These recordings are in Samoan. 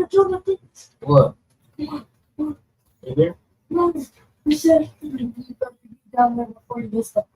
wanna do the things. What? Yeah. In there? No, you said you better be down there before you get stuck.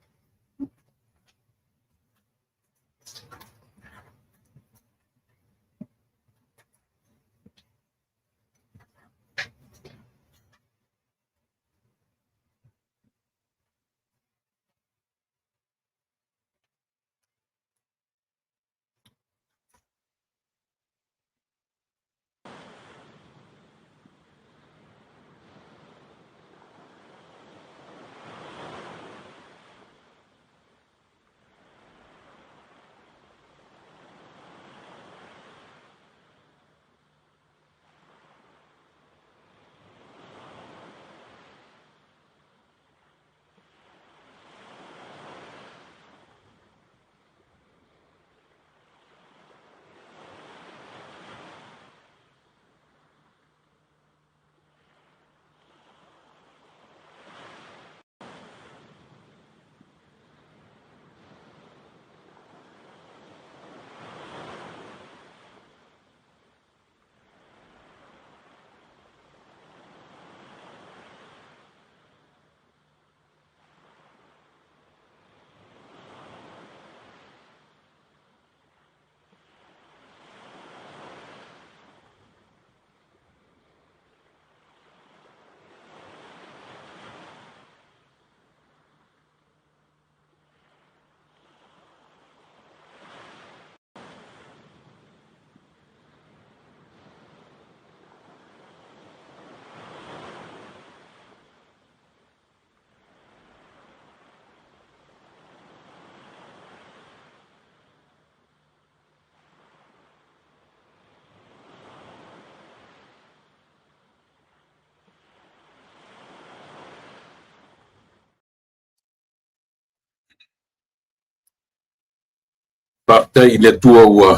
Faafetai i le Atua ua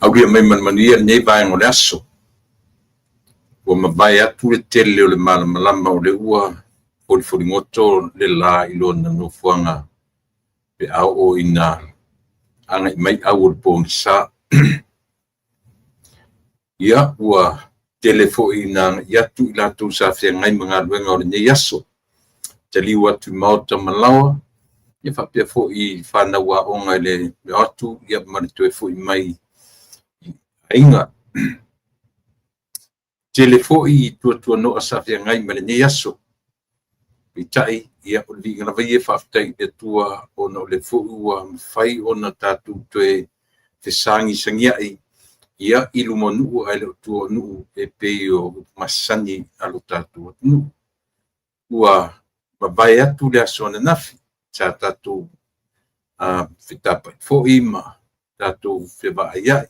aulia mai ma le manuia lenei vaega o le aso. Ua mavae atu le tele o le malamalama o lea ua folifoligoto le la i lona nofoaga pe a oo ina agai mai au o le pogisa. Ia, ua tele foi ina agai atu i latou sa feagai ma galuega o lenei aso. Taliu atu i maota ma laoa, ia faapea foi i fanau aoga i le o atu ma le toe foi mai i aiga. Tele foi i tuatuanoa sa feagai ma lenei aso. Peitai, ia, o le viiga lava ia e faafetai i le Atua ona o lea foi ua mafai ona tatou toe fesagisagiai ia i luma o nuu ae le o tua o nuu e pei o upu masani a lo tatou atunuu. Ua mavae atu le aso ananafi sa tatou fetapai foi ma tatou fevaaiai.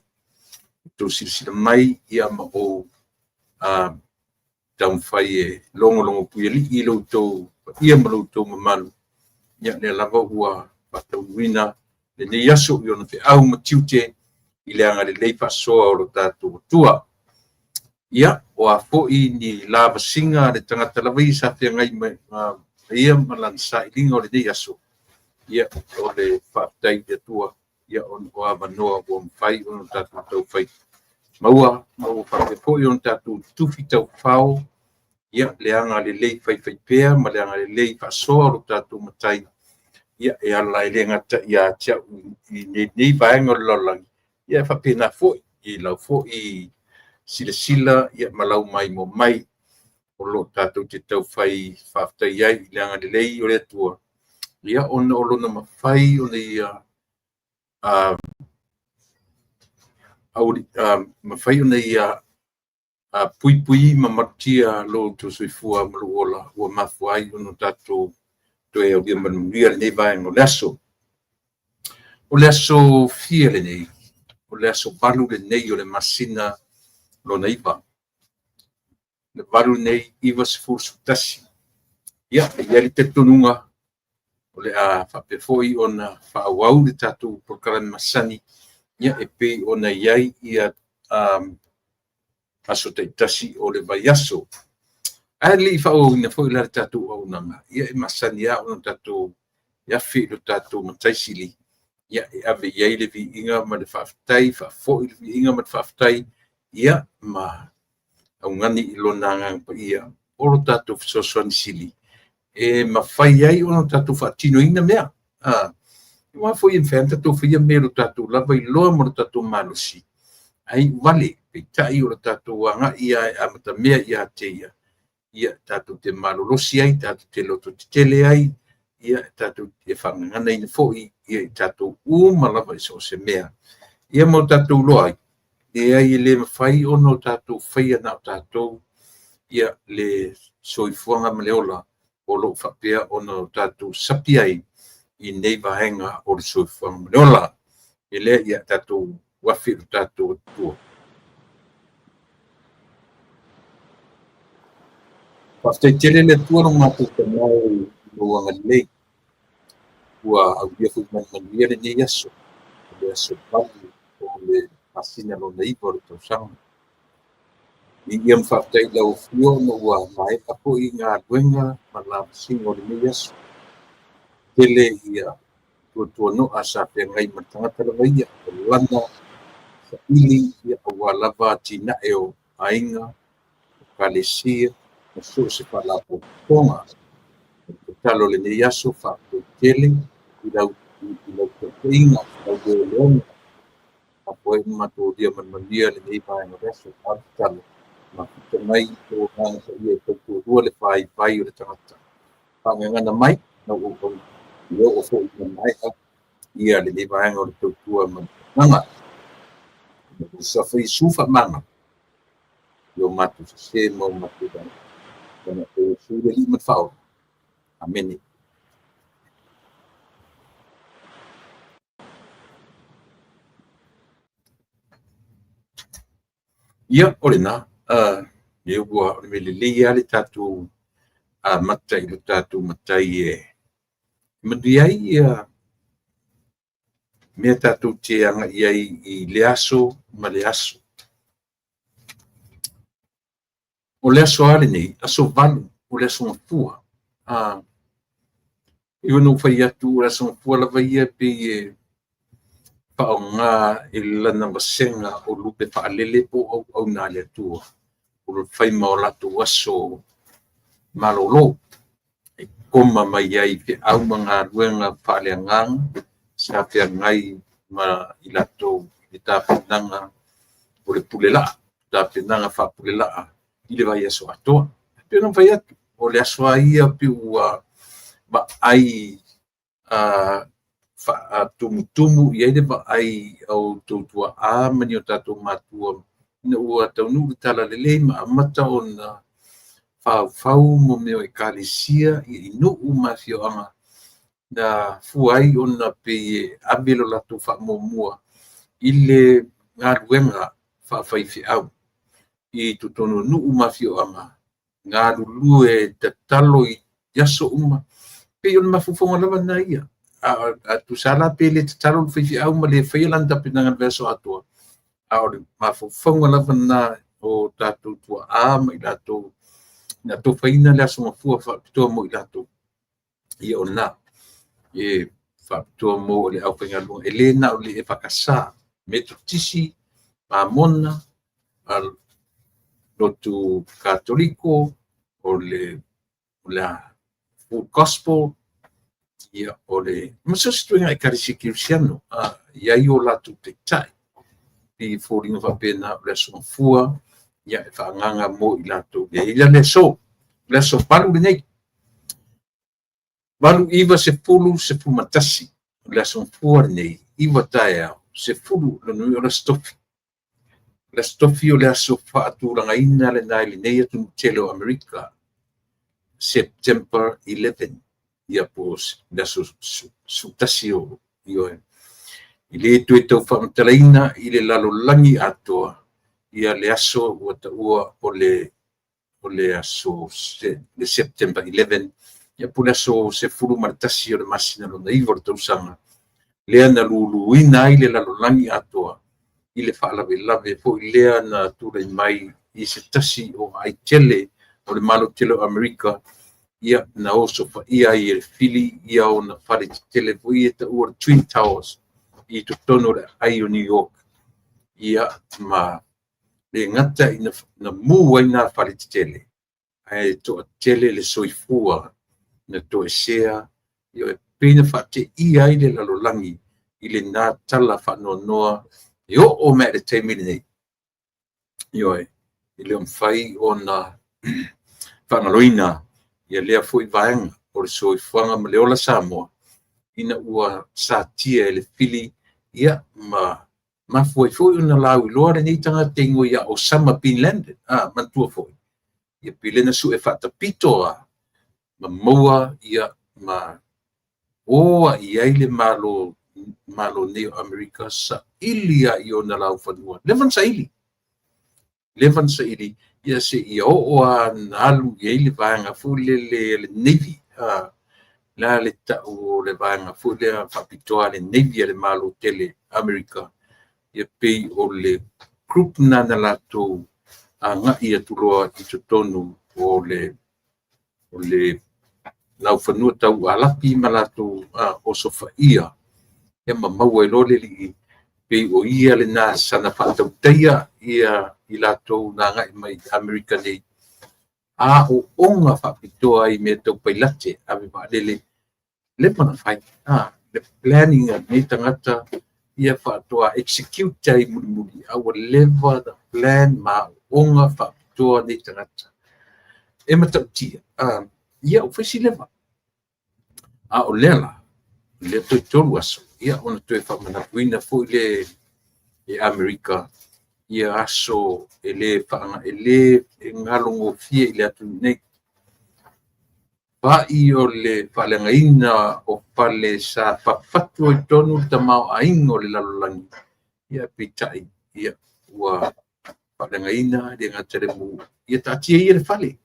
Outou silasila mai ma ou taumafai e logologo puialii i lo outou paia ma lo outou mamalu, ia lea lava ua faataunuuina lenei aso i ona feau ma tiute i le agalelei faasoa o lo tatou Atua. Ia, o a foi ni lavasiga a le tagata lava ia sa feagai ma ia ma lana sailiga o lenei aso, ia, o le faafetai i le Atua ia ona o avanoa ua mafai ona tatou taufai maua ma ua faapea foi ona tatou tufi taufao ia le agalelei faifaipea ma le agalelei faasoa o lo tatou Matai, ia e ala e le gata ia te au i lenei vaega o le lalolagi, ia e faapena foi i lau foi silasila ma lau maimoa mai o lo o tatou te taufai faafetai ai i le agalelei o le Atua, ia ona o lona mafai ona ia mafai ona ia puipui ma malutia lo outou soifua ma lou ola ua mafua ai ona tatou toe aulia ma le manuia lenei vaega o le aso. O le aso fia lenei? O le aso 8 lenei o le masina lona 9. Le 8 lenei, 9 11. Ia, e i ai le talitonuga o le a faapea foi ona faaauau le tatou polokalame masani ia e pei ona i ai ia aso taitasi o le vaiaso. Ae le i faaauauina foi la le tatou auaunaga, ia e masani lava ona tatou afe i lo tatou Matai Sili Ia, e ave i ai le viiga ma le faafetai, faafoi le viiga ma le faafetai, ia, ma augani i lona agaga paia o lo tatou fesoasoani sili e mafai ai ona tatou faatinoina mea. Aua foi e mafai ona tatou faia mea i lo tatou lava iloa ma lo tatou malosi, ae iu vale, peitai o le tatou agai lava e amatamea ia te ia, ia tatou te malolosi ai, tatou te lototetele ai, ia tatou te faagaganaina foi ia i tatou uma lava i so o se mea. Ia ma o tatou iloa ai, leai e le mafai ona o tatou faia na o tatou ia le soifuaga ma le ola o lo o faapea ona o tatou sapi ai i nei vaega o le soifuaga ma le ola. E lea ia tatou afi i lo tatou Atua. Faafetai tele le Atua lo matou Tamai i lou agalelei. Ua aulia foi ma le manuia lenei aso, o le aso 8 o le masina lona 9 o le tausaga. Viia ma faafetai i lau Afioga ona ua maea foi galuega ma lavasiga o lenei aso. Tele ia tuatuano'a sa feagai ma le tagata lava ia, o lana saili ia aua lava atinae o aiga, ekalesia, ma so o se faalapotopotoga. O le tatalo i lenei aso, faafetai tele i lau taitaiga, lau leoleoga, mafua ai ona matou aulia ma le manuia lenei vaega o le aso. A o le tatalo, mafuta mai lou Agaga Paia e tautoalua le vaivai o le tagata. Faagagana mai lau auauna, ia oo foi ina maea ia lenei vaega o le tautua ma le agaga. Ina suafa Iesu faamagalo i o matou sese ma o matou vale. Ona o Iesu le Alii ma le Faaola. Amene. Ia, o lena, lea ua o le mea lelei lava le tatou amata i lo tatou Matai e manuia ai ia mea tatou te agai ai i le aso ma le aso. O le aso lava lenei, aso 8, o le aso Gafua. E ono ou fai atu o le aso Gafua lava ia e pei e faaaoga e lana vasega o lupe faalele po o auauna a le Atua o lo o fai ma o latou aso malolo e koma mai ai feau ma galuega faaleagaga sa feagai ma i latou i le tapenaga o le pule laa, tapenaga faapule laa i le vaiaso atoa. E pei ona fai atu, o le aso lava ia pei ua vaai faatumutumu i ai le vaai a outou tuaa ma ni o tatou matua ina ua taunuu le talalelei ma amata ona faufau mo mea o ekalesia i nuu ma afioaga, na fua ai ona pei e ave lo latou faamuamua i le galuega faafaifeau i totonu o nuu ma afioaga, galulue tatalo i aso uma. Pei o le mafaufauga lava lena ia. A tusa la pe le tatalo le faifeau ma le faia lana tapenaga i le vaiaso atoa, a o le mafaufauga lava lena o tatou tuaa ma i latou na atofaina le aso Gafua faapitoa mo i latou. Ia o lena e faapitoa mo le aufaigaluega, e le na o le EFKS, Metotisi, Mamona, Lotu Katoliko, o le Full Gospel, ia, o le ma so o se ituaiga ekalesia kerisiano, e i ai o latou taitai. E pei e foliga faapena o le aso Gafua, ia, e faaagaaga mo i latou. E i ai la le aso, le aso 8 lenei, 8, 9, 10, 11, o le aso Gafua lenei, 9 taeao, 10, lona uiga o le Aso Tofi. O le Aso Tofi o le aso faatulagaina lena i lenei atunuu tele o Amerika, September 11, ia po o le aso 11 o Ioe. E le toe tau faamatalaina i le lalolagi atoa ia le aso ua taua o le aso le September 11, ia po o le aso 11 o le masina lona 9 o le tausaga, lea na luluina ai le lalolagi atoa i le faalavelave foi lea na tulai mai i se tasi o aai tele o le Malo tele o Amerika, ia na osofaia ai e le fili ia ona fale tetele foi ia e taua o le Twin Towers. i totonu o le aai o New York, ia ma le gata ina na mu ai nā fale tetele, ae toatele le soifua na toesea, ia e pei na faateia ai le lalolagi i lena tala faanoanoa e oo mai i le taimi lenei. Ioe, e le o mafai ona faagaloina ia lea foi vaega o le soifuaga ma le ola Samoa ina ua satia e le fili, ia ma mafua ai foi ona lauiloa lenei tagata e igoa ia Osama Bin Laden. Manatua foi, ia pei o lea na sue faatapito lava ma maua ia ma o lava i ai le Malo nei o Amerika, saili lava i ona laufanua. Leva ona saili, leva ona saili, ia seia oo lava na alu i ai le vaega foi lele le Navy, la le tau o le vaega foi lea faapitoa le Navy a le Malo tele Amerika, ia pei o le group lena na latou agai atu loa i totonu o le laufanua tau Alapi ma latou osofaia, ia ma maua ai loa le alii, pei o ia lena sana faatautaia ia i latou na agai mai i Amerika nei, aooga faapitoa ai i mea tau pailate ave vaalele, leva ona fai le planning a lenei tagata ia faatoa execute ai mulimuli, a ua leva ona plan ma aooga faapitoa nei tagata. E matautia, ia ua fai si leva. A o lea la, lea toe 3 aso, ia ona toe faamanatuina foi le e Amerika ia aso e le galogofie i le atunuu nei. Fa'i o le faaleagaina o fale sa fafatu ai tonu le tamaoaiga o le lalolagi, ia peitai, ia ua faaleagaina le gata i le mu, ia taatia ia le fale.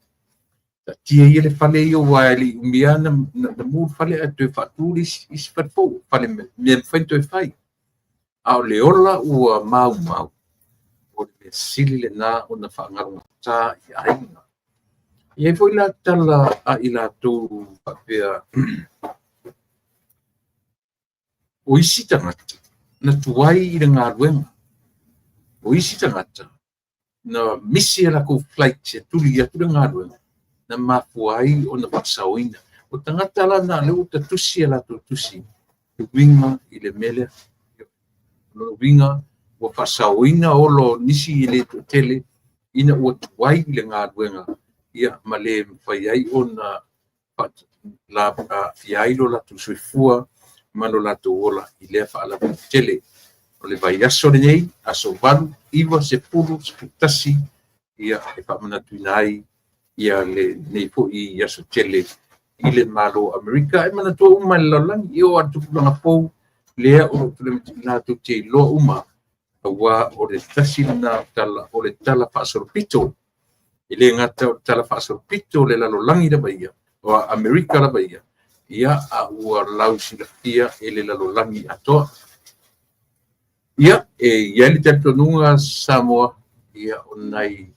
Taatia ia le fale ia aua e le i umi lava na mu le fale ae toe faatu le isi fale fou, fale mea mafai ona toe fai. A o le ola ua maumau, o le mea sili lena ona faagalogata i aiga. E i ai foi la tala a i latou faapea, o isi tagata na tuai i le galuega, o isi tagata na misi a latou flight e tuli atu le galuega, na mafua ai ona faasaoina. O tagata la na lea ua tatusi a latou tusi e uiga i le mea lea. O lona uiga ua faasaoina ola o nisi e le toatele ina ua tuai i le galuega, ia ma le mafai ai ona aafia ai lo latou soifua ma lo latou ola i lea faalavelave tele. O le vaiaso lenei, aso 8, 9, 10, 11, ia e faamanatuina ai ia lenei foi aso tele i le Malo o Amerika. E manatua uma e le lalolagi, e oo lava i le tupulaga fou lea o lo o tulai mai latou te iloa uma, aua o le tasi lena tala, o le tala faasolopito. E le gata o le tala faasolopito o le lalolagi lava ia, o Amerika lava ia, ia a ua lausilafia e le lalolagi atoa. Ia, e i ai le talitonuga Samoa, ia o nai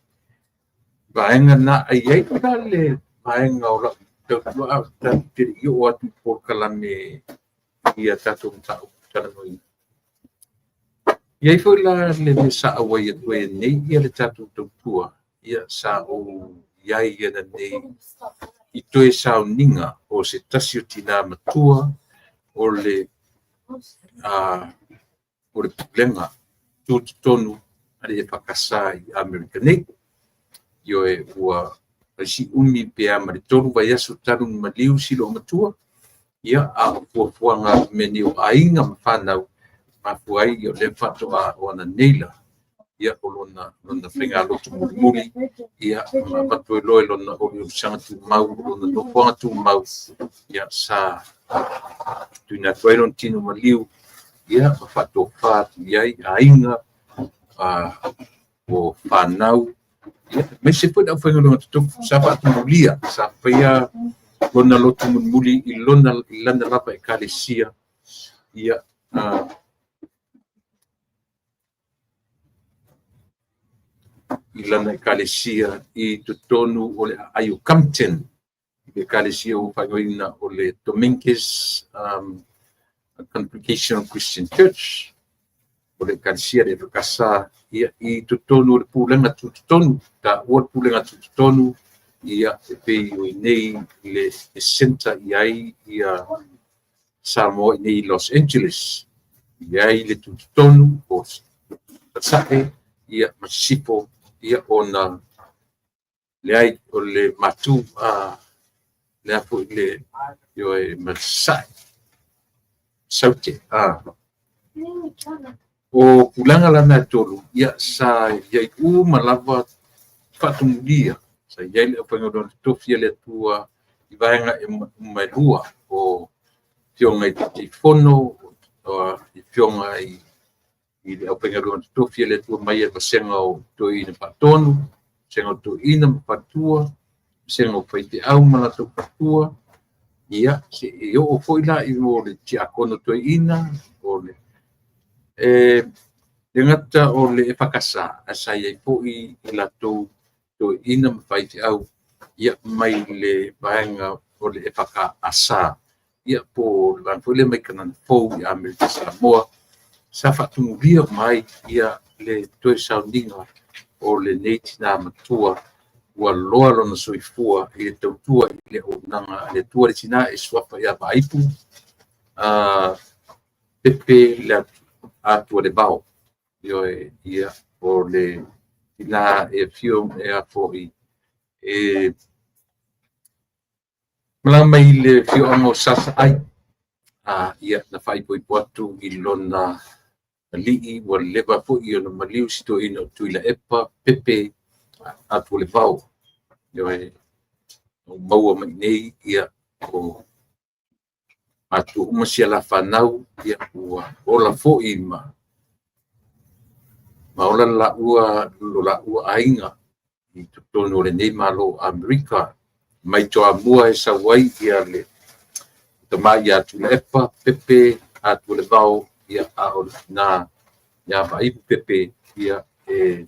vaega na, ai i ai foi la le vaega o lau tautua, a tatou te le i oo atu i polokalame ia tatou mataupu talanoaina. E i ai foi la le mea sa auai atu ai nei ia le tatou tautua, ia sa ou i ai ananei i toe sauniga o se tasi o tina matua o le pulega tutotonu a le EFKS i Amerika nei. Ioe, ua fai si umi pe a ma le 3 vaiaso talu ona maliu si loomatua, ia a o fuafuaga mea nei o aiga ma fanau, mafua ai o lea faatoa o ananei la, ia o lona faigalotu mulimuli, ia ma avatu ai loa i lona oliolisaga tumau, lona nofoaga tumau, ia sa tuuina atu ai lona tino maliu, ia ma faatofa atu i ai aiga, o fanau, ia aemaise foi le aufaigaluega totofi sa faatumulia, sa faia lona lotu mulimuli i lana lava ekalesia, ia i lana ekalesia i totonu o le aai o Compton, i le ekalesia ua faaigoaina o le Dominguez. Congregational Christian Church, o le Ekalesia a le EFKS, ia, i totonu o le pulega tutotonu, taua le pulega tutotonu, ia, e pei o i inei le centre i ai ia Samoa i inei i Los Angeles. I ai le tutotonu o Sasae, ia, ma Sisifo, ia, ona leai o le matu a le a foi le ioe ma Sasae Saute. O tulaga la na e tolu, ia, sa i ai uma lava faatumulia, sa i ai le aufaigaluega totofi a le Atua i vaega uma e lua, o afioga i Taitaifono, o afioga i le aufaigaluega totofi a le Atua mai le vasega o Toeaina Faatonu, vasega o Toeaina ma Faletua, vasega o Faifeau ma latou Faletua, ia, se i oo foi la i le Tiakono Toeaina, o le e gata o le EFKS, ae sa i ai foi i latou toeaiina ma faifeau, ia, mai le vaega o le EFKS, ia, po o le vaega foi lea mai Kanana Fou i Amerika Samoa, sa faatumulia uma ai ia le toe sauniga o lenei tina matua ua loa lona soifua i le tautua i le auaunaga a le Atua. Le tina e suafa ia Vaaipu Pepe le Atualevao. Ioe, ia, o le tina e afio e a foi e malaga mai le afioaga o Sasaai, ia, na faaipoipo atu i lona alii ua leva foi ona maliu si toeaina o Tuilaepa Pepe Atualevao. Ioe, ua maua mai nei, ia, o matua uma si a la fanau, ia, ua ola foi ma ola lo laua aiga i totonu o lenei Malo o Amerika. Mai Toamua e sau ai ia le tama ia Tuilaepa Pepe Atualevao, ia, a o le tina ia Vaaipu Pepe, ia, e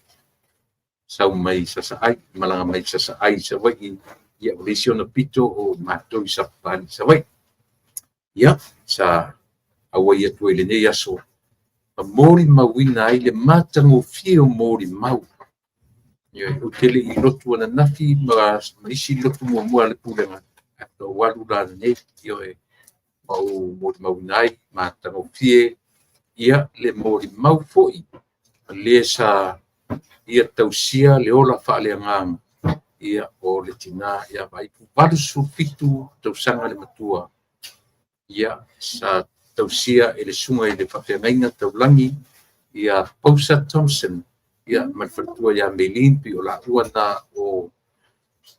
sau mai Sasaai, malaga mai Sasaai i Savaii, ia, o le isi ona pito o matou i Sapapalii i Savaii. Ia, sa auai atu ai i lenei aso, ma molimauina ai le matagofie o molimau. Ia, ou te le i lotu ananafi ma isi lotu muamua a le pulega, ae faatoa ou alu la nei, ioe, ma ou molimauina ai matagofie, ia, le molimau foi a le sa ia tausia le ola faaleagaga, ia, o le tina ia Vaaipu, 87 tausaga le matua, ia, sa tausia e le susuga i le faafeagaiga taulagi ia Pausa Thompson, ia, ma le faletua ia Maylene, pei o laua na o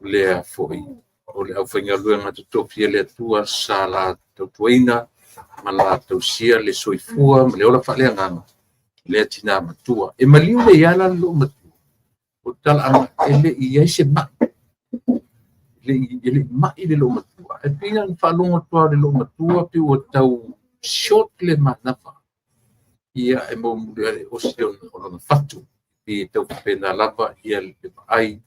lea foi o le aufaigaluega totofi a le Atua sa la tautuaina ma la tausia le soifua ma le ola faaleagaga lea tina matua. E maliu nei lava la le loomatua, o talaaga e le i i ai se mai, e le i mai le loomatua. Ae pei ona faalogo atu lava i le loomatua pei ua tau short le manava, ia, e momoli le osi o lona fatu, e tau faapena lava ia le vaai,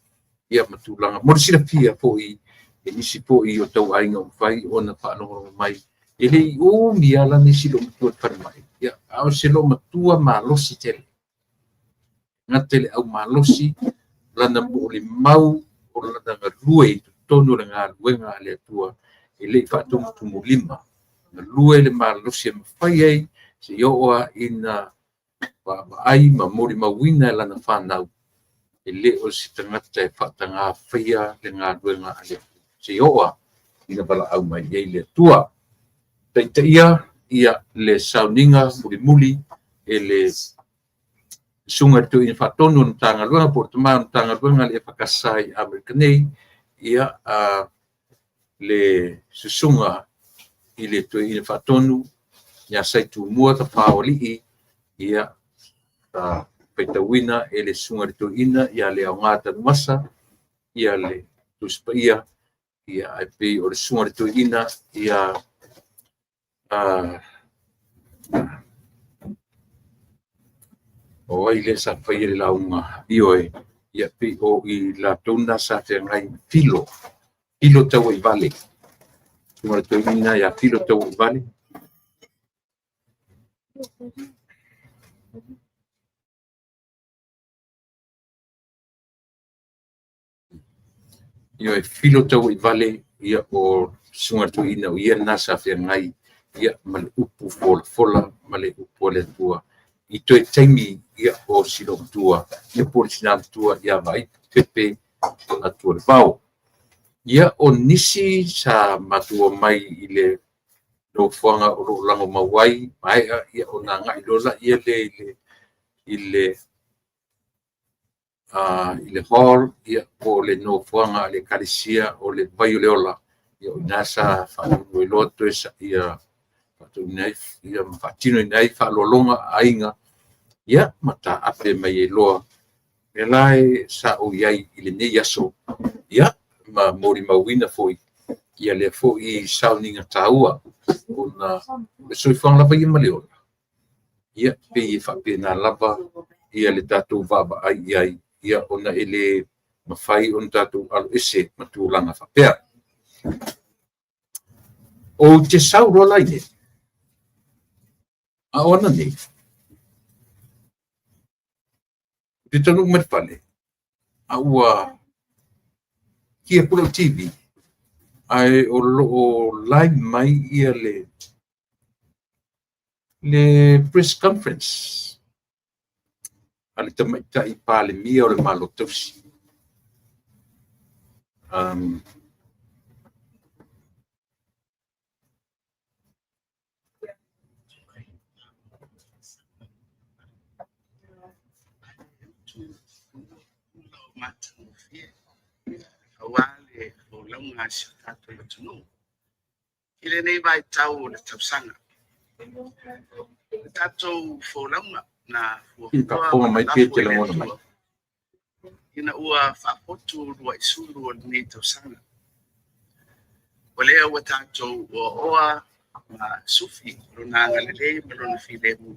ia, ma tulaga mo le silafia foi e nisi foi o tau aiga ua mafai ona faalogologo mai. E le i umi lava la nisi loomatua i le falemai, ia, a o se loomatua malosi tele, gata i le aumalosi lana molimau o lana galue i totonu o le galuega a le Atua, e le i faatumutumulima, galue le malosi e mafai ai seia oo lava ina vaavaai ma molimauina e lana fanau, e le o se tagata e faataga faia le galuega a le Atua, seia oo lava ina valaau mai i ai le Atua. Taitaia ia le sauniga mulimuli e le susuga i le Toeaina Faatonu o le Matagaluega po o le tama o le Matagaluega a le EFKS i Amerika nei, ia, le susuga i le Toeaina Faatonu ia Sai Tumua Tafaoalii, ia, sa faitauina e le susuga i le Toeaina ia Leaoga Tanuvasa, ia le Tusi Paia, ia, ae pei o le susuga i le Toeaina ia o ai lea sa faia le lauga, ioe, ia, pei o i latou na sa feagai, Filo, Filo Tauaivale, susuga i le Toeaina ia Filo Tauaivale. Ia e filo tauivale ia o susuga toeaina o ia lena sa feagai ia ma le upu folafola ma le upu a le Atua i toe taimi ia o si loomatua ia po o le tina matua ia Vaai Pepe Atualevao. Ia o nisi sa matou omai i le nofoaga o lo o lagomau ai maea ia ona agai loa lea i le hall ia po o le nofoaga a le Ekalesia o le Vai o le Ola, ia o i ina sa faamoemoe loa toe ia faataunuuina ai ma faatinoina ai faaaloaloga a aiga ia ma taape mai ai loa. O lea la sa ou i ai i lenei aso ia ma molimauina foi ia lea foi sauniga taua ona o le soifuaga lava ia ma le ola, ia pei e faapena lava ia le tatou vaavaai i ai, ia ona e le mafai ona tatou aloese ma tulaga faapea. Ou te sau loa la i le a o ananei, ou te taunuu mai i le fale, a ua ki atu lau TV, ae o lo o live mai ia le press conference a le tamaitai Palemia o le Malo Tausi. Aua le folauga a si o tatou atunuu i lenei vaitau o le tausaga. Le tatou folauga na I fuafua faafofoga ma mai pe lafo te e le lagona mai. Atua ina ua faafotu 20 o lenei tausaga. O lea ua tatou oaoa ma sufi lona agalelei ma lona filemu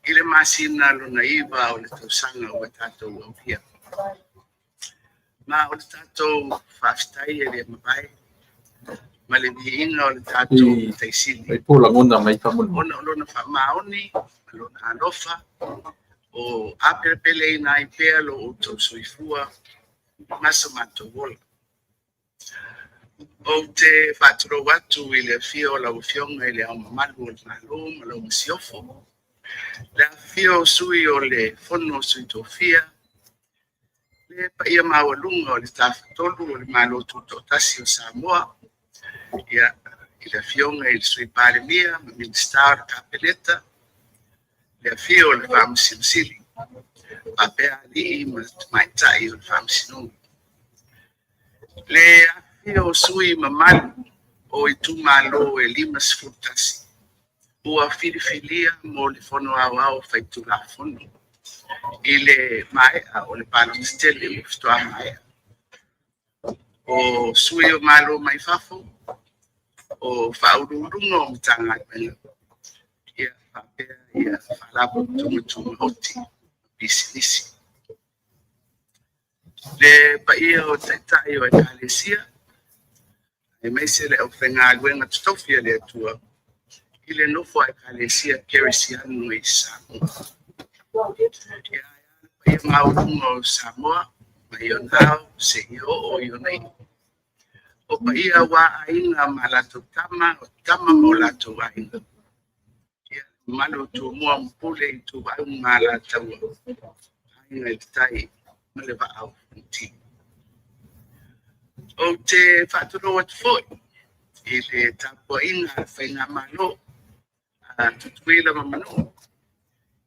i le masina lona 9 o le tausaga ua tatou aulia. Ma o le tatou faafetai e le mavae ma le viiga o le tatou I Taisili ai po lagona mai faamolemole. ona o lona faamaoni ma lona alofa o apelepeleina ai pea lo outou soifua ma so matou ola. Ou te faatulou atu i le afio o lau Afioga i le Ao Mamalu o le Malo ma lau Masiofo, le afifio o Sui o le Fono a Sui Tofia, le paia maualuga o le Tafatolu o le Malo Tutoatasi o Samoa, ia, i le Afioga i le Sui Palemia ma Minisita o le Kapeneta, le afio o le Faamasino Sili, faapea alii ma tamaitai o le Faamasinoga. Le afifio o sui usufono mamalu o itumalo e 51 ua filifilia mo le Fono Aoao Faitulafono i le maea o le palota tele ua faatoa maea. O sui o Malo mai fafo, o faauluuluga o Matagaluega, ia faapea ia Faalapotopotoga Tumaoti ma Pisinisi. Le paia o Taitai o Ekalesia, aemaise le aufaigaluega totofi a le Atua i le nofo a Ekalesia Kerisiano i Samoa. Ia, ae a le paia maualuga o Samoa mai ona ao seia oo i ona iu. O paia aua Aiga ma latou Tama, o Tama ma o latou Aiga. Ia, le mamalu o Tumua ma Pule, Ituau ma Alataua, Aiga i le Tai ma le Vaa o Fonoti. Ou te faatulou atu foi i le tapuaiga a le Faigamalo a Tutuila ma Manua,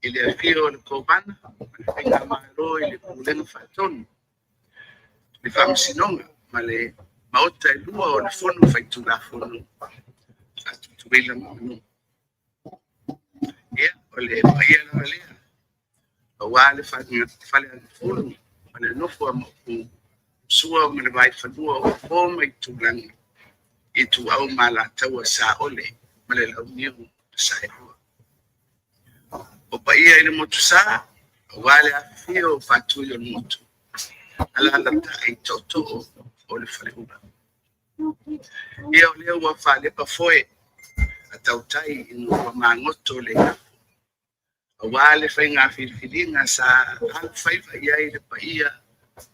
i le afio o le Kovana ma le Faigamalo i le Pulega Faatonu, le Faamasinoga ma le Maota e lua o le Fono Faitulafono a Tutuila ma Manua. Ia, o le paia lava lea aua le Faleagafulu ma le nofo a Maopu, Sua ma le Vaifanua, o Fofo ma Aitulagi, Ituau ma Alataua, Saole ma le Launiu na Saelua. O paia i le Motusa, aua le afifio o Faatui o le Motu, alaalatai tootoo o le Faleula. Ia o lea ua faalepa foe Faatautai ina ua magoto le igafo aua le faiga filifiliga sa alofaiva i ai le paia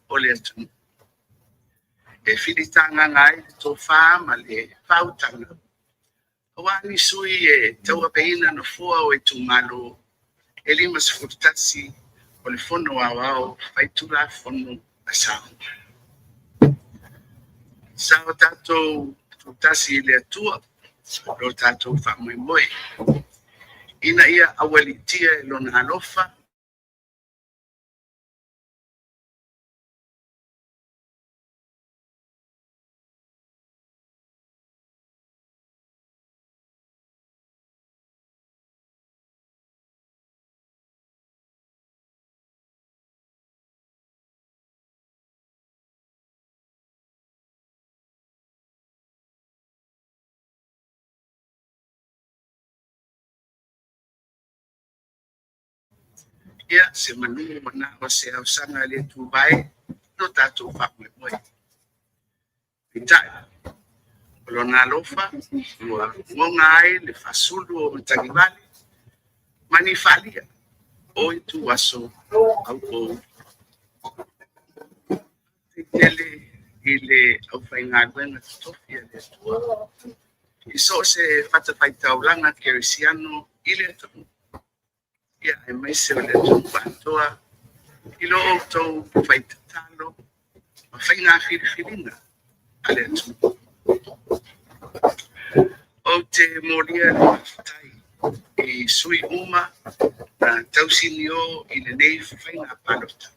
o le atunuu e filitagaga ai le tofa ma le faautaga aua ni sui e tauaveina nofoa o itumalo e 51 o le Fono Aoao Faitulafono a Samoa. Sa o tatou tutasi i le Atua lo tatou faamoemoe ina ia aualiitia e Lona alofa ia se manu ua na o se ausaga le tuvae lo tatou faamoemoe. Peitai, o Lona alofa ua goga ai le faasulu o matagivale ma ni faalia o ituaso aupou. Tele i le aufaigaluega totofi a le Atua i so o se fatafaitaulaga kerisiano i le atunuu, ia aemaise o le atunuu atoa i lo outou fai tatalo ma faiga filifiliga a le atunuu. Ou te molia le faafetai i sui uma na tausinio i lenei faiga palota.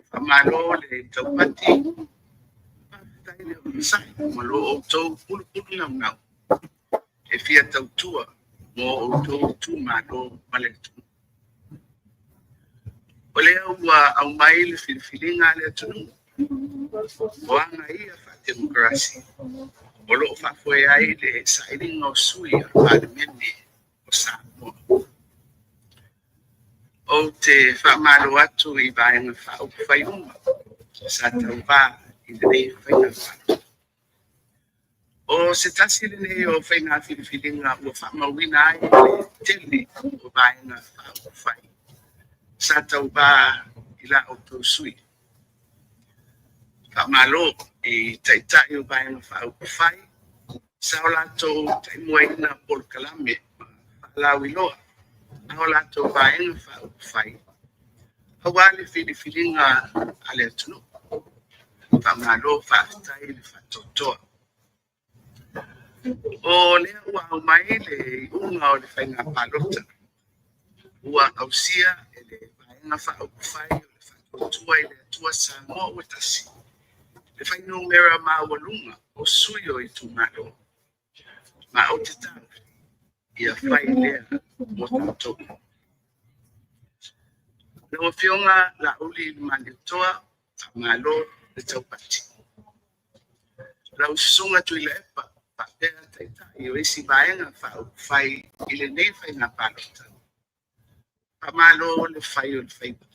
Faamalo le taupati, faafetai le onosai ma lo outou pulupulu naunau e fia tautua mo outou itumalo ma le atunuu. O lea ua aumai le filifiliga a le atunuu, o aga ia faatemokarasi o lo o faafoe ai le sailiga o sui o le Palemene o Samoa. Ou te faamalo atu i Vaega Faaupufai uma sa tauvā i lenei faiga palota. O se tasi lenei o faiga filifiliga ua faamauina ai le tele o Vaega Faaupufai sa tauvā i la outou sui. Faamalo i Taitai o Vaega Faaupufai sa o latou taimuaina polokalame ma faalauiloa a o latou Vaega Faaupufai aua le filifiliga a le atunuu. Faamalo faafetai le faatoatoa. O lea ua aumai le iuga o le faiga palota ua ausia e le Vaega Faaupufai o le Faatuatua i le Atua Samoa ua Tasi le fuainumera maualuga o sui o itumalo. Ma ou te taofi ia fai lea mo tatou. Lau Afioga Laauli Malietoa, faamalo le taupati. Lau Susuga Tuilaepa faapea Taitai o isi Vaega Faaupufai i lenei faiga palota, faamalo le fai o le faiva.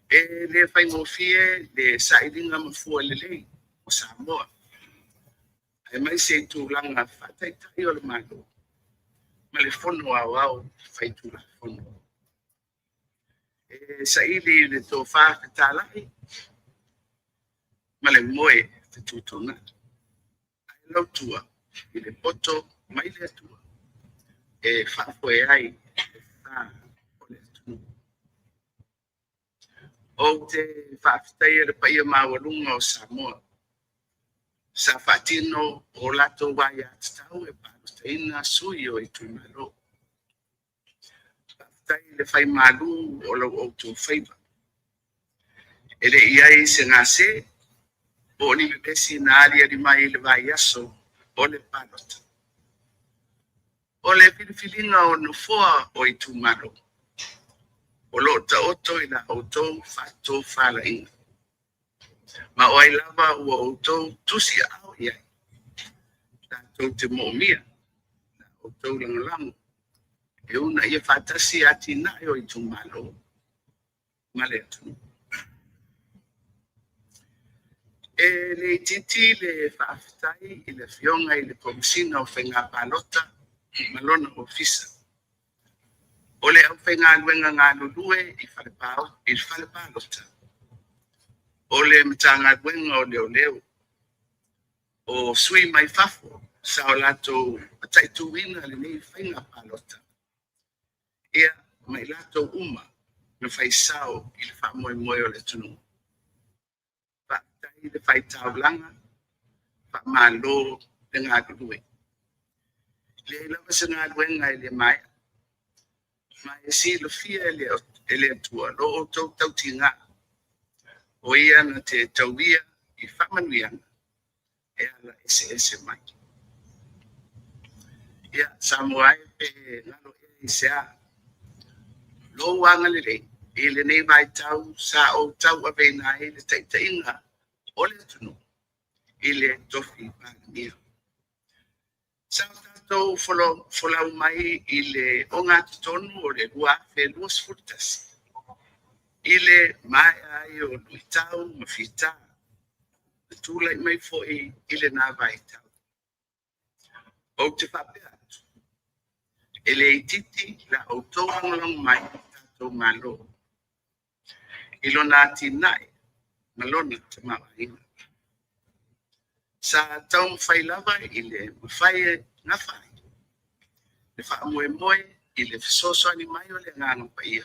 E le faigofie le sailiga mafua lelei o Samoa, aemaise i tulaga faataitai o le Malo ma le Fono Aoao Faitulafono. E saili le tofa fetalai ma le moe fetuutuunai, ae lautua i le poto mai le Atua e faafoe ai le sa o le atunuu. Ou te faafetaia le paia maualuga o Samoa sa faatino o latou aiatatau e palotaina sui o itumalo. Faafetai le faimalu o lo outou faiva. E le i i ai se gase po o ni vevesi na aliali mai i le vaiaso o le palota. O le filifiliga o nofoa o itumalo o lo o taoto i la outou faatofalaiga. Ma o ai lava ua outou tusiaao i ai, tatou te moomia la outou lagolago e uunaia faatasi atinae o itumalo ma le atunuu. E le itiiti le faafetai i le Afioga i le Komesina o Faiga Palota ma lona Ofisa. O le aufaigaluega galulue i le fale palota, o le Matagaluega o Leoleo, o sui mai fafo sa o latou mataituina lenei faiga palota, ma i latou uma na fai sao i le faamoemoe o le atunuu. Faafetai le fai taulaga, faamalo le galulue. E leai lava se galuega e le maea, ma e silafia e le Atua lo outou tautiga, o Ia na te tauia i faamanuiaga e ala eseese mai. Ia, Samoa e pe galo ea i se a lou agalelei i lenei vaitau sa ou tauaveina ai le taitaiga o le atunuu i le tofi Palemia. Sa o tatou folau mai i le ogatotonu o le 2021 i le maea ai o luitau ma fita na tulai mai foi i lena vaitau. Ou te faapea atu, e le itiiti la outou lagolago mai i le tatou Malo i lona atinae ma lona tamaoaiga. Sa taumafai lava i le mafai e nafa ai le faamoemoe i le fesoasoani mai o le Agaga Paia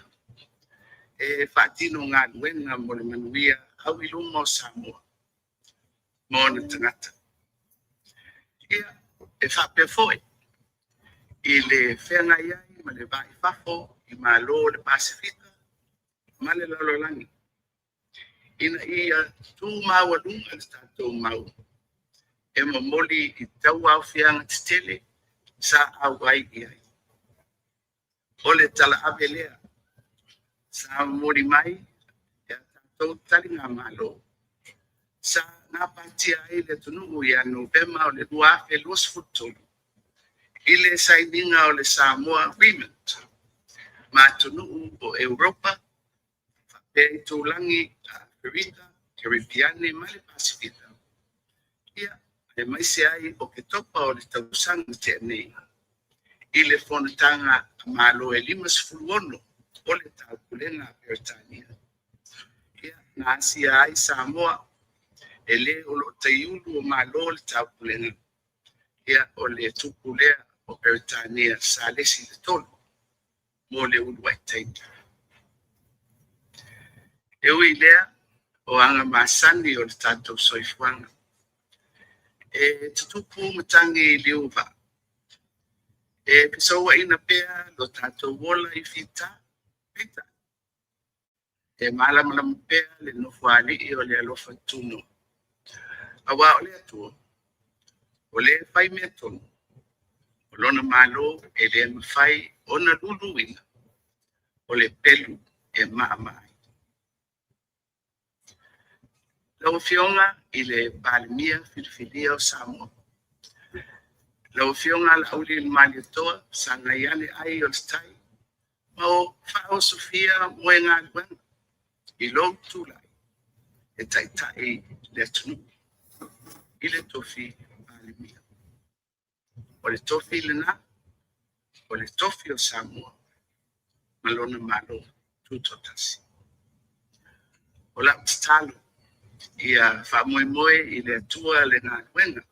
e faatino galuega mo le manuia auiluma o Samoa ma ona tagata. Ia, e faapea foi i le feagai ai ma le va i fafo i Malo o le Pasefika ma le lalolagi, ina ia tu maualuga le tatou mau e momoli i tauaofiaga tetele sa auai i ai. O le talaave lea sa momoli mai e a tatou taligamalo sa gapatia ai le atunuu ia Novema o le 2023 i le sainiga o le Samoa Agreement ma atunuu o Europa faapea itulagi a Aferika, Keripiane ma le Pasefika, ia, aemaise ai Oketopa o le tausaga na tea nei i le Fonotaga a Malo e 56 o le Taupulega a Peretania, ia, na asia ai Samoa e le o lo o taiulu o Malo o le Taupulega, ia, o le tupu lea o Peretania Salesi III mo le uluai taimi. E ui i lea, o aga masani o le tatou soifuaga, e tutupu matagi i liuva, e fesouaina pea lo tatou ola i fita, peitai, e malamalama pea le Nofoalii o le alofa tunoa. Aua o le Atua, o le fai mea tonu, o lona Malo e le mafai ona luluina, o le pelu e maamaa ai. Lau Afioga i le Palemia filifilia o Samoa, lau Afioga Laaulialemalietoa Sagaiale ai o le Tai, ma o faaosofia moegaluaga i lou tulai e taitai le atunuu i le tofi Palemia. O le tofi lena, o le tofi o Samoa ma lona Malo Tutoatasi. O lau tatalo ia faamoemoe i le Atua le galuega,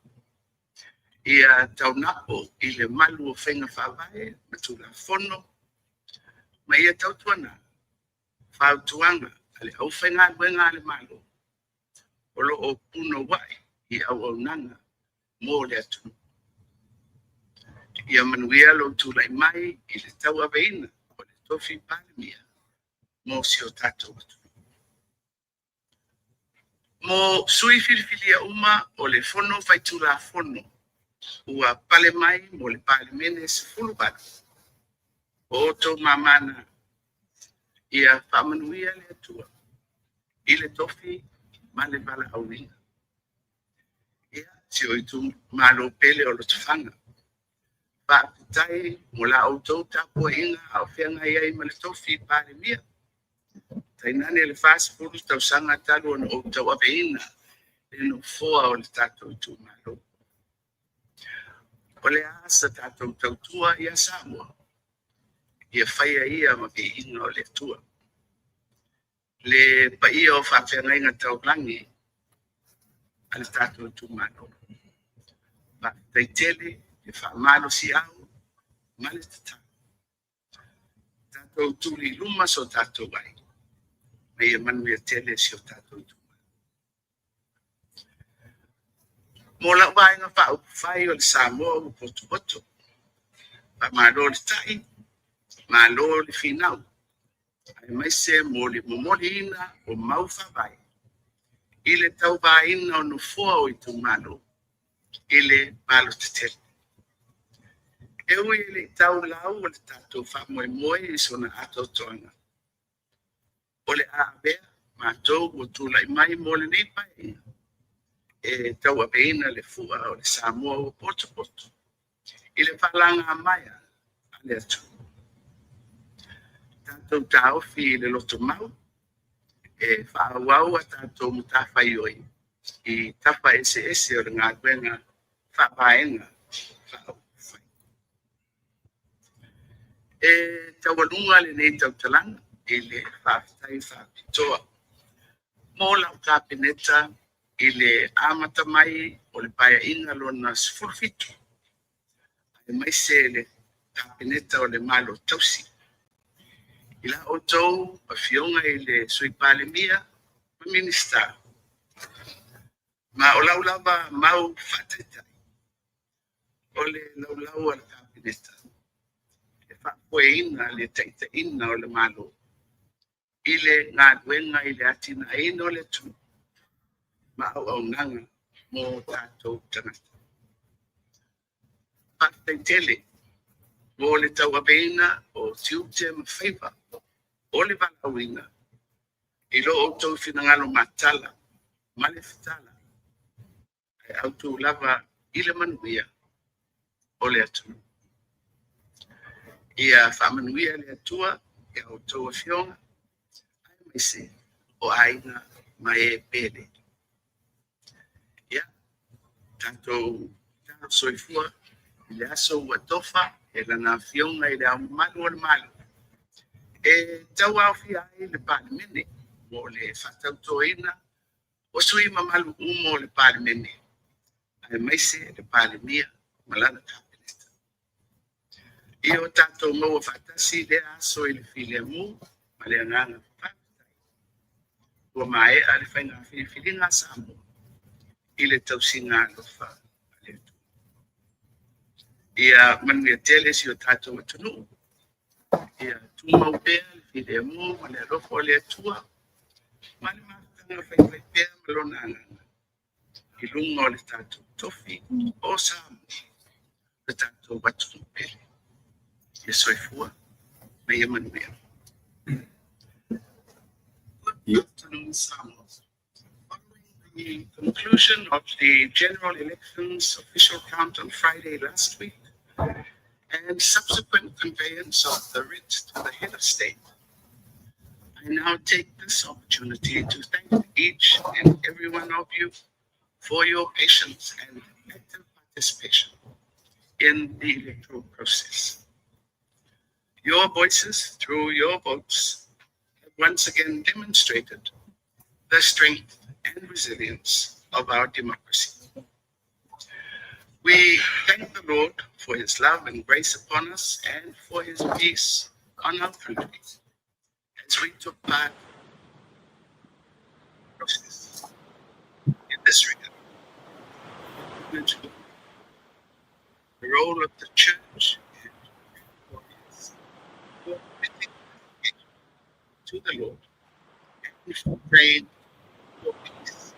ia taunapo i le malu o faiga faavae ma Tulafono, ma ia tautuana fautuaga a le aufaigaluega a le Malo o lo o punouai i auaunaga mo le atunuu. Ia manuia lou tulai mai i le tauaveina o le tofi Palemia mo si o tatou atunuu. Mo sui filifilia uma o le Fono Faitulafono ua pale mai mo le Palemene 18, o outou mamana, ia faamanuia le Atua i le tofi ma le valaauina. Ia, si ou itumalo pele o Lotofaga, faafetai mo la outou tapuaiga a o feagai ai ma le tofi Palemia. Tainane le 40 tausaga talu ona ou tauaveina le le nofoa o le tatou itumalo. O le a sa tatou tautua ia Samoa, ia faia ia ma viiga o le Atua. Le paia o faafeagaiga taulagi a le tatou itumalo. Faafetai tele le faamalosiau ma le tatalo. Tatou tuli i luma so tatou ai, ma ia manuia tele si o tatou itumalo. Mo lau Vaega Faaupufai o le Samoa ua potopoto, faamalo le ta'i, malo le finau, aemaise mo le momoliina o mau faavae i le tauvaina o nofoa o itumalo i le palota tele. E ui e le i tau lau o le tatou faamoemoe i sona atoatoaga, o le a avea matou ua tulai mai mo lenei Paeaiga e tauaveina le fua o le Samoa ua potopoto i le faalagamaea a le atunuu. Tatou taofi i le lotomau e faaauau a tatou matafaioi i tafa eseese o le galuega faavaega faaupufai. E taualuga lenei tautalaga i le faafetai faapitoa mo lau Kapeneta i le amata mai o le Paeaiga Lona XVII, aemaise le Kapeneta o le Malo Tausi. I la outou Afioga i le Sui Palemia ma Minisita, ma o lau lava mau faataitai, o le laulau a le Kapeneta e faafoeina le taitaiina o le Malo i le galuega i le atinaeina o le atunuu ma auaunaga mo tatou tagata. Faafetai tele mo le tauaveina o tiute ma faiva o le valaauina i lo outou finagalo matala ma le fetala, ae autu lava i le manuia o le atunuu. Ia faamanuia le Atua i a outou afioga, aemaise o aiga ma e pele. Ia, tatou talo soifua i le aso ua tofa e Lana Afioga i Le Ao Mamalu o le Malo e tauaofia ai le Palemene mo le faatautoina o sui usufono mamalu uma o le Palemene, aemaise le Palemia ma lana Kapeneta. Ia o tatou maua faatasi lea aso i le filemu ma le agaga faafetai ua maea le faiga filifiliga a Samoa i le tausiga alofa a le Atua. Ia manuia tele si o tatou atunuu, ia tumau pea le filemu ma le alofa o le Atua ma le mafutaga faifaipea ma Lona Agaga i luga o le tatou tofi o Samoa, le tatou atunuu pele. Ia soifua ma ia manuia. Good afternoon, Samoa. Following the conclusion of the general elections official count on Friday last week and subsequent conveyance of the writ to the head of state, I now take this opportunity to thank each and every one of you for your patience and active participation in the electoral process. Your voices through your votes have once again demonstrated the strength and resilience of our democracy. We thank the Lord for his love and grace upon us and for his peace on our country as we took part in the process. In this regard, the role of the church and warriors for committing to the Lord and for praying for peace.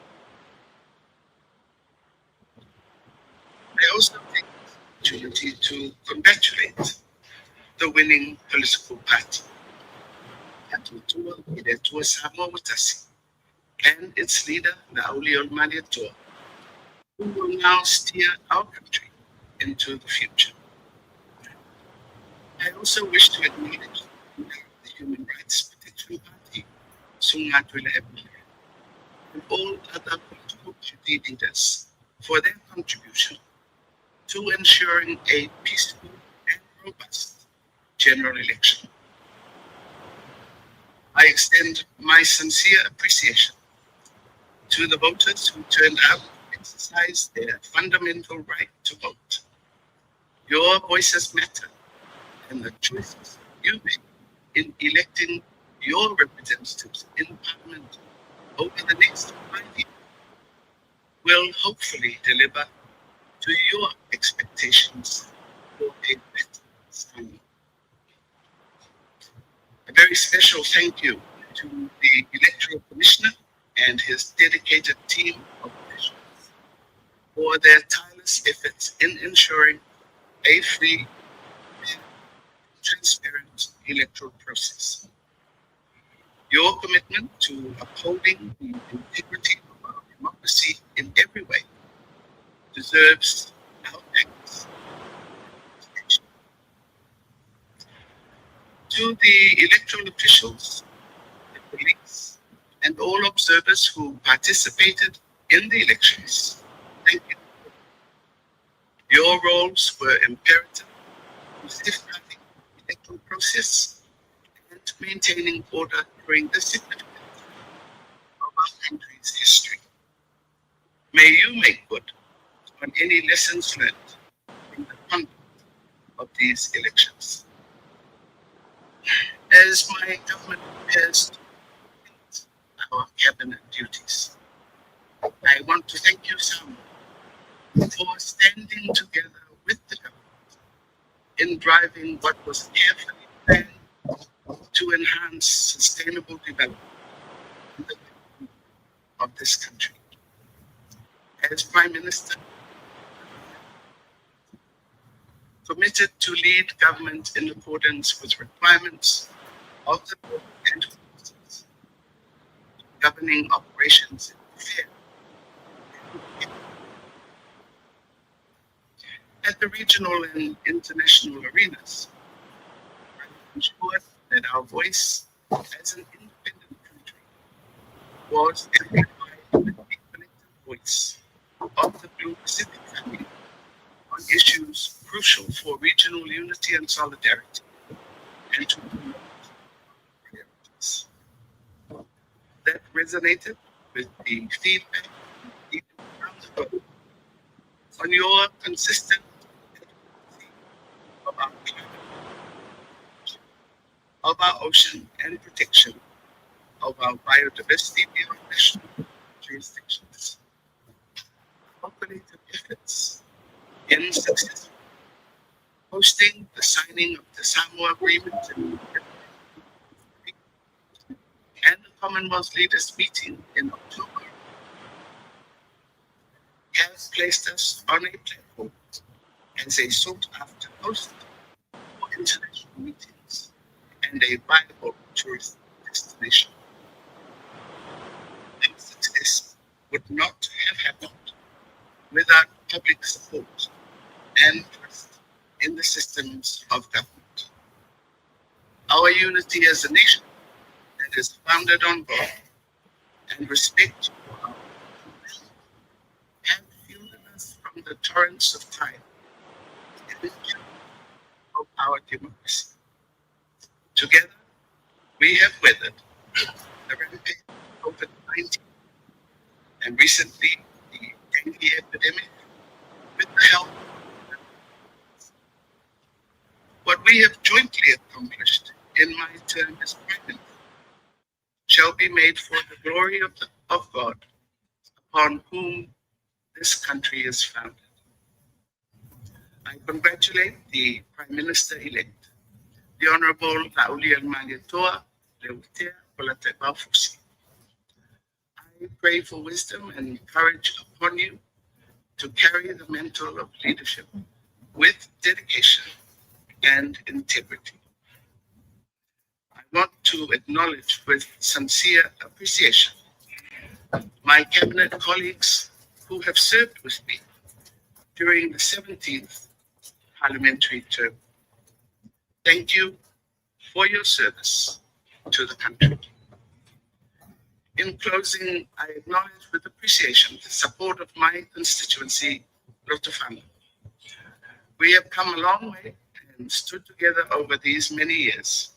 I also take this opportunity to congratulate the winning political party, Faatuatua i le Atua Samoa ua Tasi, and its leader, Laaulialemalietoa, who will now steer our country into the future. I also wish to acknowledge the Human Rights Protection Party, Suga Tuilaepa, And all other political party leaders for their contribution to ensuring a peaceful and robust general election. I extend my sincere appreciation to the voters who turned out to exercise their fundamental right to vote. Your voices matter, and the choices you make in electing your representatives in Parliament over the next 5 years will hopefully deliver to your expectations for a better Samoa. A very special thank you to the Electoral Commissioner and his dedicated team of officials for their tireless efforts in ensuring a free, transparent electoral process. Your commitment to upholding the integrity of our democracy in every way deserves our thanks. To the electoral officials, the police, and all observers who participated in the elections, thank you. Your roles were imperative to safeguarding the electoral process and maintaining order during this significant time of our country's history. May you make good on any lessons learned from the conduct of these elections. As my government prepares to complete our cabinet duties, I want to thank you, Samoa, for standing together with the government in driving what was carefully planned to enhance sustainable development in the of this country. As Prime Minister, committed to lead government in accordance with requirements of the law and policies governing operations in fair at the regional and international arenas. I ensured that our voice as an independent country was amplified with the collective voice of the Blue Pacific family on issues crucial for regional unity and solidarity and to promote priorities. That resonated with the feedback from the globe on your consistent advocacy of our climate, of our ocean, and protection of our biodiversity beyond national jurisdictions. Our collective efforts in successfully hosting the signing of the Samoa Agreement and the Commonwealth Leaders Meeting in October has placed us on a platform as a sought after host for international meetings and a viable tourist destination. That success would not have happened without public support and trust in the systems of government. Our unity as a nation that is founded on God and respect for our have shielded us from the torrents of time and of our democracy. Together, we have weathered the rampage of COVID-19 and recently the dengue epidemic with the help. What we have jointly accomplished in my term as Prime Minister shall be made for the glory of God, upon whom this country is founded. I congratulate the Prime Minister-elect, the Honorable Laaulialemalietoa Leuatea Polataivao Fosi. I pray for wisdom and courage upon you to carry the mantle of leadership with dedication and integrity. I want to acknowledge with sincere appreciation my cabinet colleagues who have served with me during the 17th parliamentary term. Thank you for your service to the country. In closing, I acknowledge with appreciation the support of my constituency, Lotofaga. We have come a long way and stood together over these many years.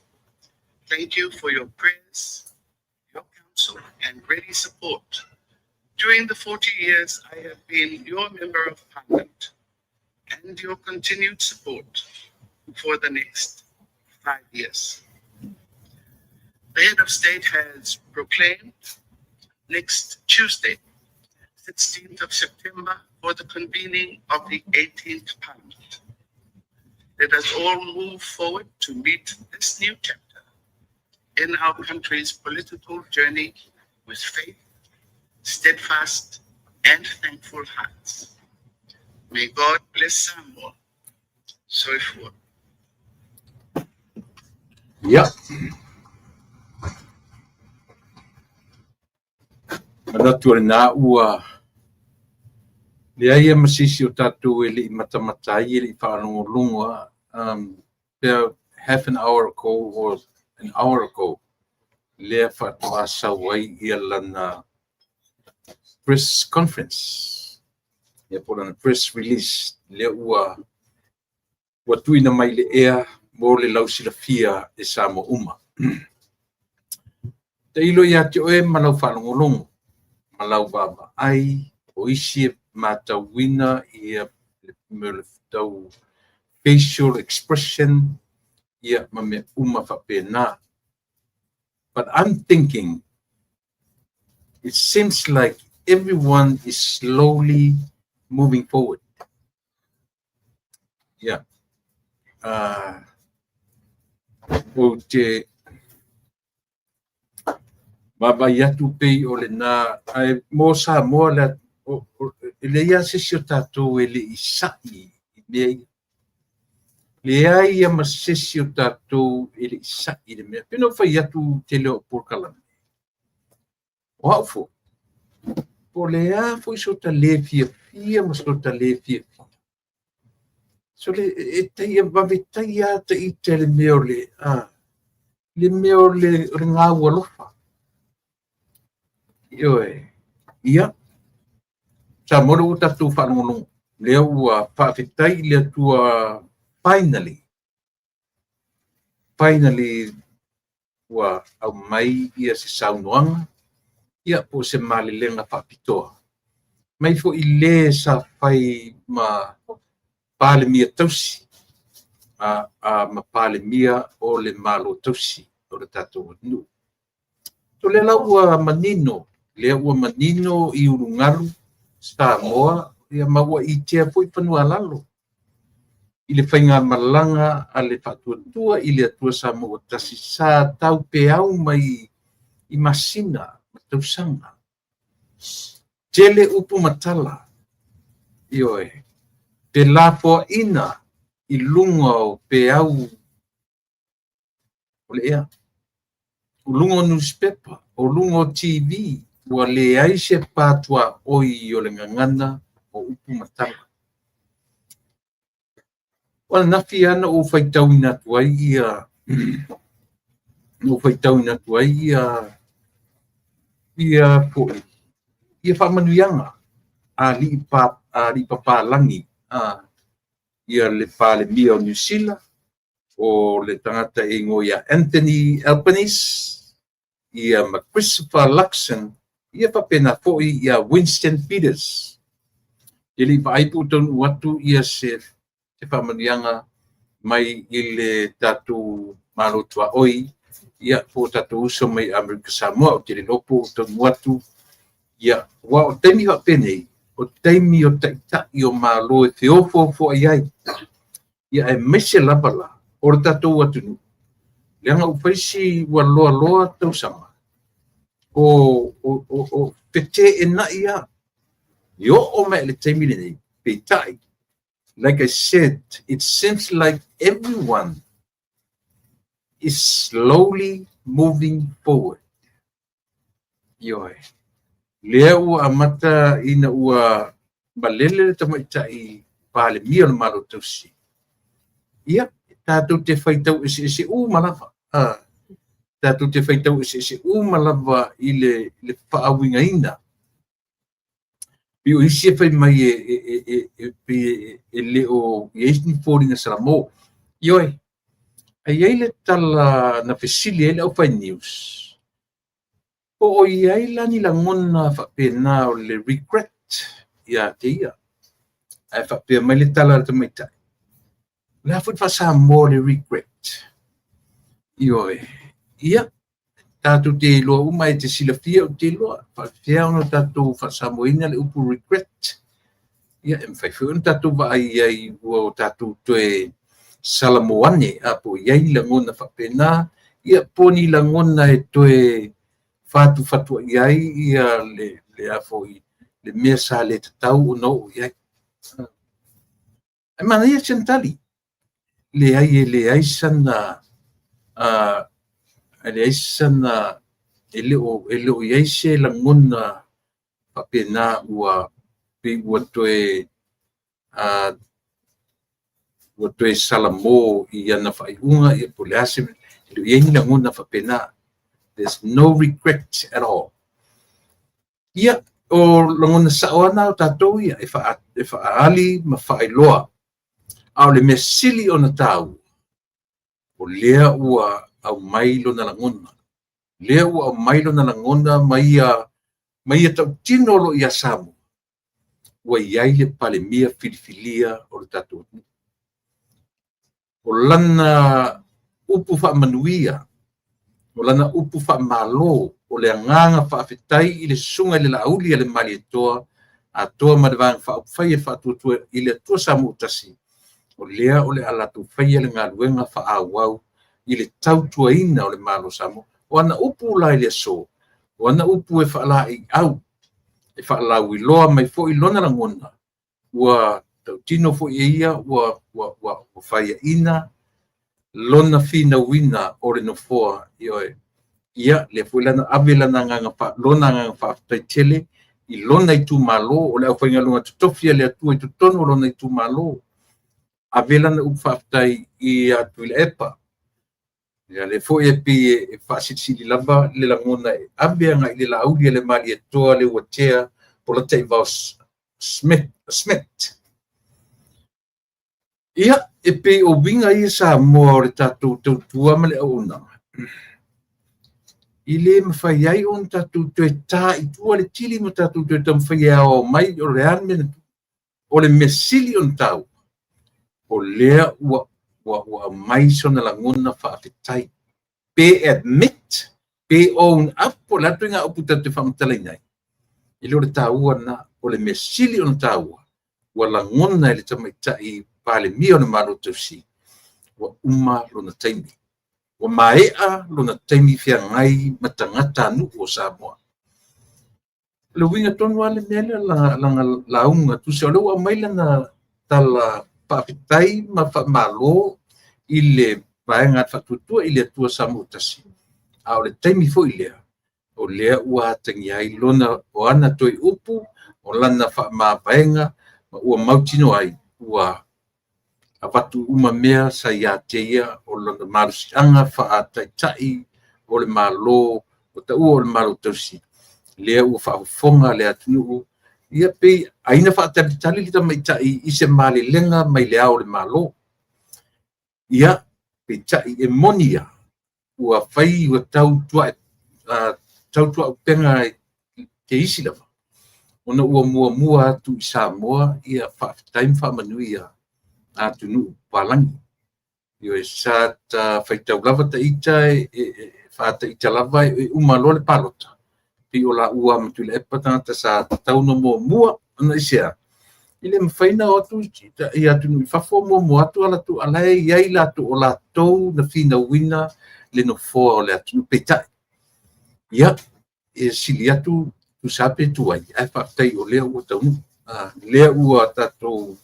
Thank you for your prayers, your counsel, and ready support. During the 40 years I have been your Member of Parliament, and your continued support for the next 5 years. The head of state has proclaimed next Tuesday, 16th of September, for the convening of the 18th Parliament. Let us all move forward to meet this new chapter in our country's political journey with faith, steadfast, and thankful hearts. May God bless Samoa. Soifua. Ia, manatu o lena ua leai ma se isi o tatou e le i matamata ai, e le i faalogologo pe half an hour ago or an hour ago lea faatoa sau ai ia lana press conference, ia po lana press release lea ua tuuina mai le ea mo le lausilafia e Samoa uma. Tailo ia te oe ma lau faalogologo ma lau vaavaai o isi e matauina ia le mea o le tau facial expression ia ma mea uma faapena. But I'm thinking it seems like everyone is slowly moving forward. Yeah. Ou te vaavaai atu pei o lena ae mo Samoa le e leai lava se isi o tatou e le i sa'i i mea ia. Leai ia ma se isi o tatou e le i sa'i i le mea. Pei ona ou fai atu tele o polokalame. O au foi, po o le a foi so ta lē fiafia ma so ta lē fiafia. So le e taia vave taia ta ita le mea o le a le mea o le gau alofa. Ioe. Ia. Sa mo le ua tatou faalogologo. Lea ua faafetai i le Atua, finally. Finally ua aumai ia se saunoaga ia po o se malelega faapitoa. Mai foi le sa fai ma Palemia tausi a ma Palemia o le Malo tausi o le tatou atunuu. So lea la ua manino, lea ua manino i ulugalu Samoa ia ma ua itea foi fanua lalo i le faigamalaga a le Faatuatua i le Atua Samoa ua tasi sa tau peau mai i masina ma tausaga. Tele upu ma tala, ioe, pe lafoaina i luga o peau o le ea, o luga o newspaper, o luga o TV, ua leai se patuaoi o le gagana o upu ma tala. O ananafi ana ou faitauina atu ai ia na ou faitauina atu ai ia foi ia faamanuiaga a alii pa alii papalagi a ia le Palemia o Niu Sila, o le tagata e igoa ia Anthony Albanese ia ma Christopher Luxon, ia faapena foi ia Winston Peters. E le i vaai po o taunuu atu ia se faamanuiaga mai i le tatou Malo tuaoi ia po o tatou uso mai Amerika Samoa. Ou te le iloa po o taunuu atu ia ua o taimi faapenei o taimi o taʻitaʻi o Malo e feofoofo ai ia aemaise lava la o le tatou atunuu leaga ua fai si ua loaloa tausaga o feteenai a i oo mai i le taimi lenei. Peitai, like I said, it seems like everyone is slowly moving forward. Ioe. Lea ua amata ina ua malele le tamaitai Palemia o le Malo tausi. Ia, tatou te faitau eseese uma lava. Tatou te faitau eseese uma lava i le faauigaina. Pei o isi e fai mai e pei e le o i ai ni foliga Salamo. Ioe, ae i ai le tala na fesili ai le aufai news, po o i ai la ni lagona faapena o le regret ia te ia. Ae faapea mai le tala a le tamaitai, o le a foi le faa-Samoa o le regret? Ioe, ia, tatou te iloa uma e te silafia, ou te iloa, faapefea ona tatou faasamoaina le upu regret. Ia, e mafai foi ona tatou vaai i ai ua o tatou toe salamo ane, a po o i ai ni lagona faapena, ia po o ni lagona e toe fatufatuai ai ia le a foi le mea sa le tatau ona oo i ai. Ae manaia si ana tali. Leai, e leai sana e leai sana e le o i ai se lagona faapena ua pei ua toe salamo i ana faaiuga, ia po o le a se mea, e le o i ai ni lagona faapena. There's no regret at all. Ia, o lagona sao lava na o tatou ia e faaali ma faailoa. A o le mea sili ona taua, o lea ua aumai lona lagona. Lea ua aumai lona lagona ma ia tautino loa ia Samoa, ua i ai le Palemia filifilia o le tatou atunuu. O lana upu faamanuia, o lana upu faamalo, o le agaga faafetai i le susuga i le Laauli a le Malietoa, atoa ma le Vaega Faaupufai e Faatuatua i le Atua Samoa ua tasi, o lea o le a latou faia le galuega faaauau i le tautuaina o le Malo o Samoa. O ana upu la i le aso, o ana upu e faalaeiau, e faalauiloa mai foi lona lagona, ua tautino foi e ia ua faiaina lona finauina o le nofoa. Ioe. Ia, lea foi la na ave lona agaga faafetai tele i lona itumalo, o le aufaigaluega totofi a le Atua i totonu o lona itumalo. Ave lana upu faafetai ia Tuilaepa. Ia lea foi e pei e faasilisili lava le lagona e ave agai i le Laauli a le Malietoa Leuatea Polataivao Schmidt. Ia, e pei o uiga ia Samoa o le tatou tautua ma le auaunaga, i le mafai ai ona tatou toe ta i tua le tili ma tatou toe taumafai e aoao mai o le a le mea na tupu. O le mea sili ona taua, o lea ua aumai sona lagona faafetai. Pe admit, pe own up, po o le a le ituaiga upu tatou te faamatalaina ai, e le o le taua lena. O le mea sili ona taua, ua lagona e le tamaitai Palemia o le Malo Tausi, ua uma lona taimi. Ua maea lona taimi feagai ma tagatanuu o Samoa. O le uiga tonu lava le mea lea lana lauga tusa o lea ua aumai lana tala faafetai ma faamalo i le Vaega Faatuatua i le Atua Samoa ua tasi, a o le taimi foi lea, o lea ua atagia ai lona, o ana toe upu, o lana faamavaega, ma ua mautinoa ai ua avatu uma mea sa ia te ia o lona malosiaga faataitai o le Malo, ua taua o le Malo Tausi, lea ua faafofoga le atunuu. Ia pei ai na faatalitali le tamaitai i se malelega mai le Ao o le Malo. Ia, peitai e moni ia, ua fai ua tautuaupega te isi lava, ona ua muamua atu i Samoa ia faafetai ma faamanuia a atunuu papalagi. Ioe, sa ta faitau lava ita e faataita lava e uma loa le palota, pei o laua ma Tuilaepa tagata sa tatau ona muamua, ona aisea? E le mafai ona o atu i atunuu i fafo muamua atu a latou, a o la e i ai latou o latou na finauina le nofoa o le atunuu. Peitai, ia, e sili atu tusa pe tuai, ae faafetai o lea ua taunuu. Lea ua tatou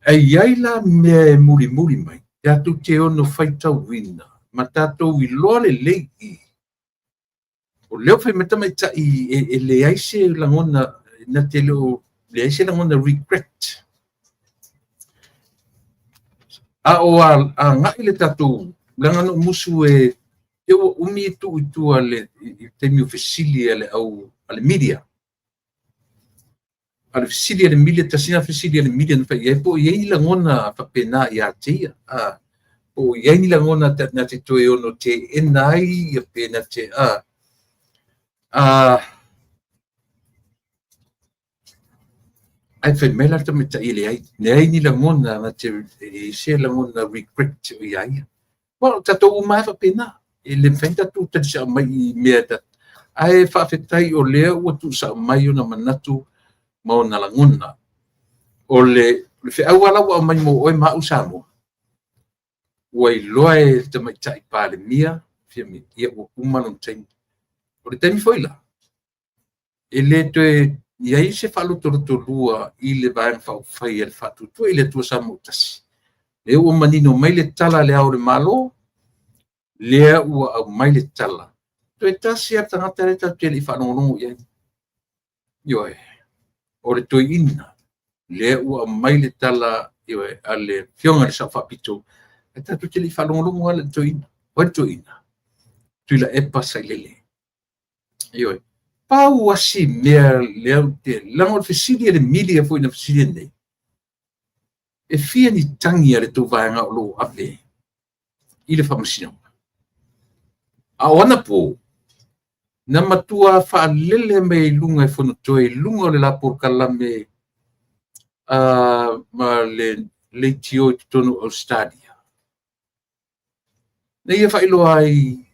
e i ai la mea e mulimuli mai, tatou te ono faitauina ma tatou iloa lelei i i, o lea ua fai mai le tamaitai e leai se lagona, na te le o leai se lagona regret. A o agai le tatou, leaga na ou musu e te ua umi e tuu i tua le, i taimi o fesili a le au, a le media. A le fesili a le media, tasi na fesili a le media na fai i ai, po o i ai ni lagona faapena ia te ia. A, po o i ai ni lagona na te toe ono teena ai, ia pe na te, a, a, Ae fai mai la le tamaitai e leai, leai ni lagona na te, e leai se lagona regret o ia ia. Well, tatou uma lava e faapena. E le mafai ona tatou talisao mai i mea ta, ae faafetai o lea ua tuusao mai ona manatu ma ona lagona. O le, le feau lava la ua aumai mo oe ma au Samoa, ua iloa e le tamaitai Palemia, Fiame, ia ua uma lona taimi. O le taimi foi la, e le toe i ai se faalotolotolua i le Vaega Faaupufai a le Faatuatua i le Atua Samoa Tasi. Lea ua manino mai le tala a Le Ao o le Malo, lea ua aumai le tala. Toe tasi lava le tagata lea tatou te le i faalogologo i ai. Ioe, o le toeaina, lea ua aumai le tala, ioe, a le Afioga i le Sao Faapito, ae tatou te le i faalogologo lava i le toeaina. O ai le toeaina? Tuilaepa Sailele. Ioe. Pau lava si mea lea ou te, leaga o le fesili a le media foi na fesili nei, e fia ni tagi a le tou vaega o lo o ave i le faamasinoga? A o anapo, na matua faalele mai i luga e Fonotoe i luga o le la polokalame ma le leitio i totonu o Ausetalia. Na ia faailoa ai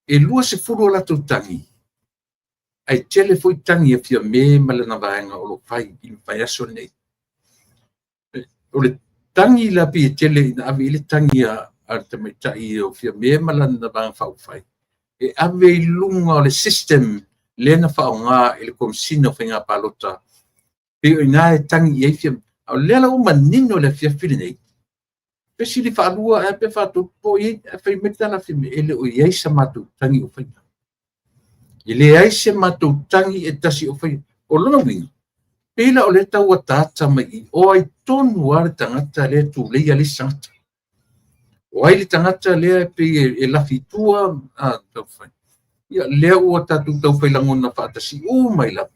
e 20 o latou tagi, ae tele foi tagi a Fiame ma lana vaega o lo o fai i le vaiaso lenei. O le tagi la pei e tele ina ave i ai le tagi a le tamaitai o Fiame ma lana vaega faaupufai, e ave i luga o le system lea na faaaoga e le Komesina o Faiga Palota, pei o i ina e tagi i ai Fiame. A o lea la ua manino i le afiafi lenei, fesili faalua ea pe faatolu po o i ai, ae fai mai le tala a Fiame, e le o i ai sa matou tagi o faia. E leai se matou tagi e tasi o faia. O lona uiga, pei la o lea e tau ataata mai i, o ai tonu lava le tagata lea e tuleia le isi tagata. O ai le tagata lea e pei e lafi i tua, a, taufai. Ia, lea ua tatou taufai lagona faatasi uma ai lava.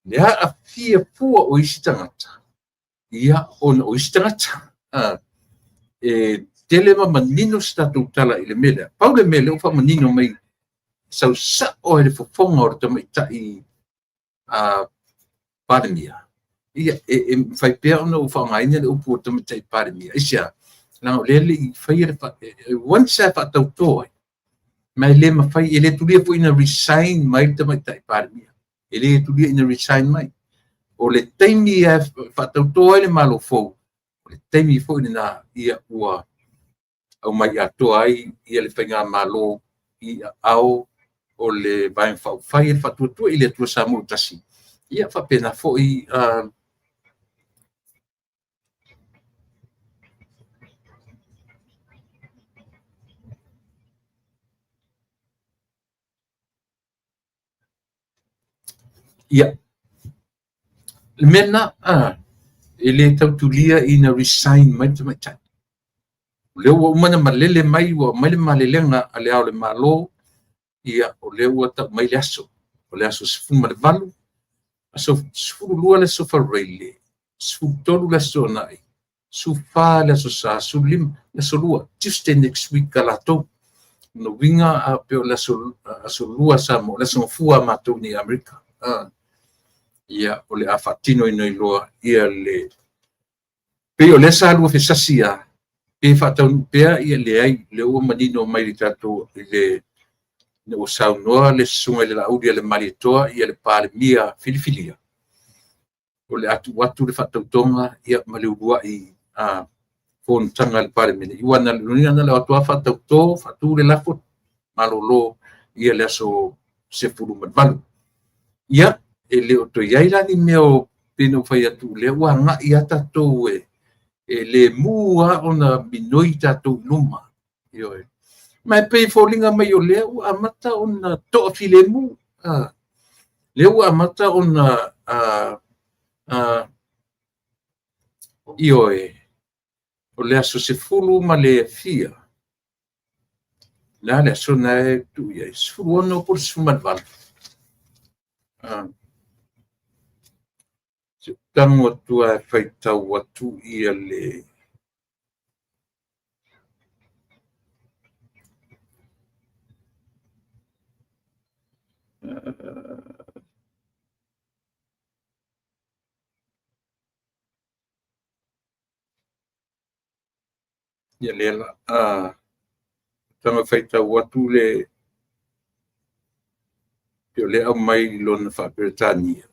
Le aafia fua o isi tagata, ia, ona o isi tagata. A, e tele ma manino se tatou tala i le mea lea. Pau le mea lea ua faamanino mai, sau sao ai le fofoga o le tamaitai a Palemia. Ia, e mafai pea ona ou faaaogaina le upu o le tamaitai Palemia. Aisea? Leaga o lea e le i faia le once e faatauto ai, ma e le mafai, e le tulia foi ina resign mai le tamaitai Palemia. E le tulia ina resign mai. O le taimi e faatauto ai le Malo fou, o le taimi foi lena ia ua aumai atoa ai ia le faigamalo i aao o le Vaega Faaupufai e le Faatuatua i le Atua Samoa Tasi. Ia faapena foi ia le mea lena, e le tau tulia ina resign mai le tamaitai. O lea ua uma ona malele mai, ua aumai le malelega a Le Ao o le Malo, ia o lea ua tau mai le aso. O le aso 18, aso 12 le aso Faraile, 13 le aso Toonai, 14 le aso Sa, 15 le aso Lua, Tuesday next week a latou. Lona uiga a pei o le aso, aso Lua Samoa, le aso Gafua a matou i Amerika. Ia, o le a faatinoina ai loa ia le pei o lea sa lua fesasi a pe faataunuu pea, ia leai, lea ua manino mai le tatou i le ina ua saunoa le susuga i le Laauli a le Malietoa ia le Palemia filifilia, o le a tuu atu le faatautoga ia ma le uluai a fonotaga a le Palemene. Ua na lona na le atu a faatauto, faatu le lafo, malolo ia le aso 18. Ia, e le o toe i ai la ni mea o pei ona ou fai atu, lea ua agai lava tatou e le mu lava ona minoi tatou i luma. Ioe. Ma e pei e foliga mai o lea ua amata ona toafilemu. Lea ua amata ona ioe. O le aso 10 ma le fia. Le a le aso na e tu ia. 16 po o le 18. Se tango atu e faitau atu ia le ia le la tanga faitau atu le o le au mai lona faaperetania.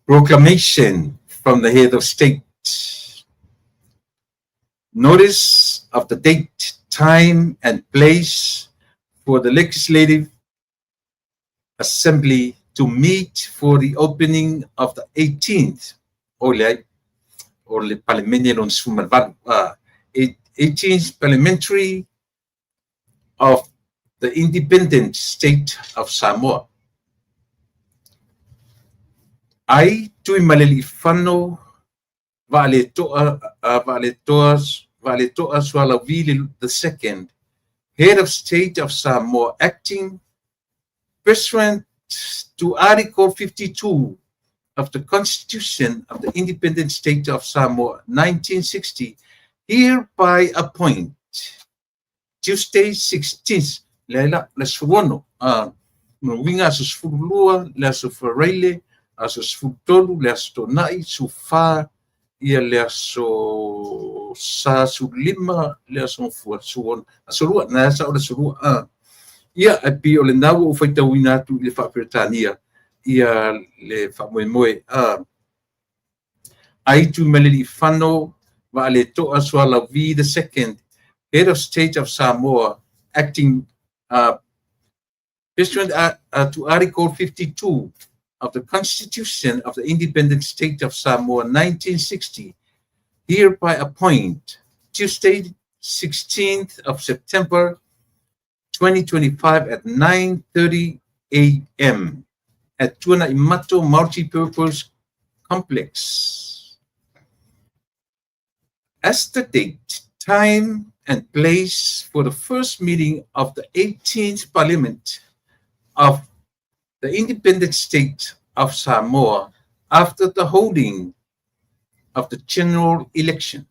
Proclamation from the head of state. Notice of the date, time, and place for the Legislative Assembly to meet for the opening of the 18th o le o le Palemene lona 18, 18th Parliamentary of the Independent State of Samoa. I, Tuimalealiifano Vaaletoa Sualauvi the second, Head of State of Samoa, acting pursuant to Article 52 of the Constitution of the Independent State of Samoa, 1960, hereby appoint Tuesday 16th, le la le suono, no winga aso 12, le aso Faraile, aso 13, le aso Tonai, su fa, ia le aso sa su lima, le aso fua, suono, aso lua, na asa o le aso lua, ia e pi o le nau o faitauina atu i le faaperetania ia le faamoemoe. I, Tuimalealiifano Vaaletoa Sualauvi the second, Head of State of Samoa, acting pursuant to Article 52 of the Constitution of the Independent State of Samoa, 1960, hereby appoint Tuesday, 16th of September, 2025 at 9:30 a.m. at Tuanaimato Multipurpose Complex as the date, time, and place for the first meeting of the 18th Parliament of the Independent State of Samoa after the holding of the general election,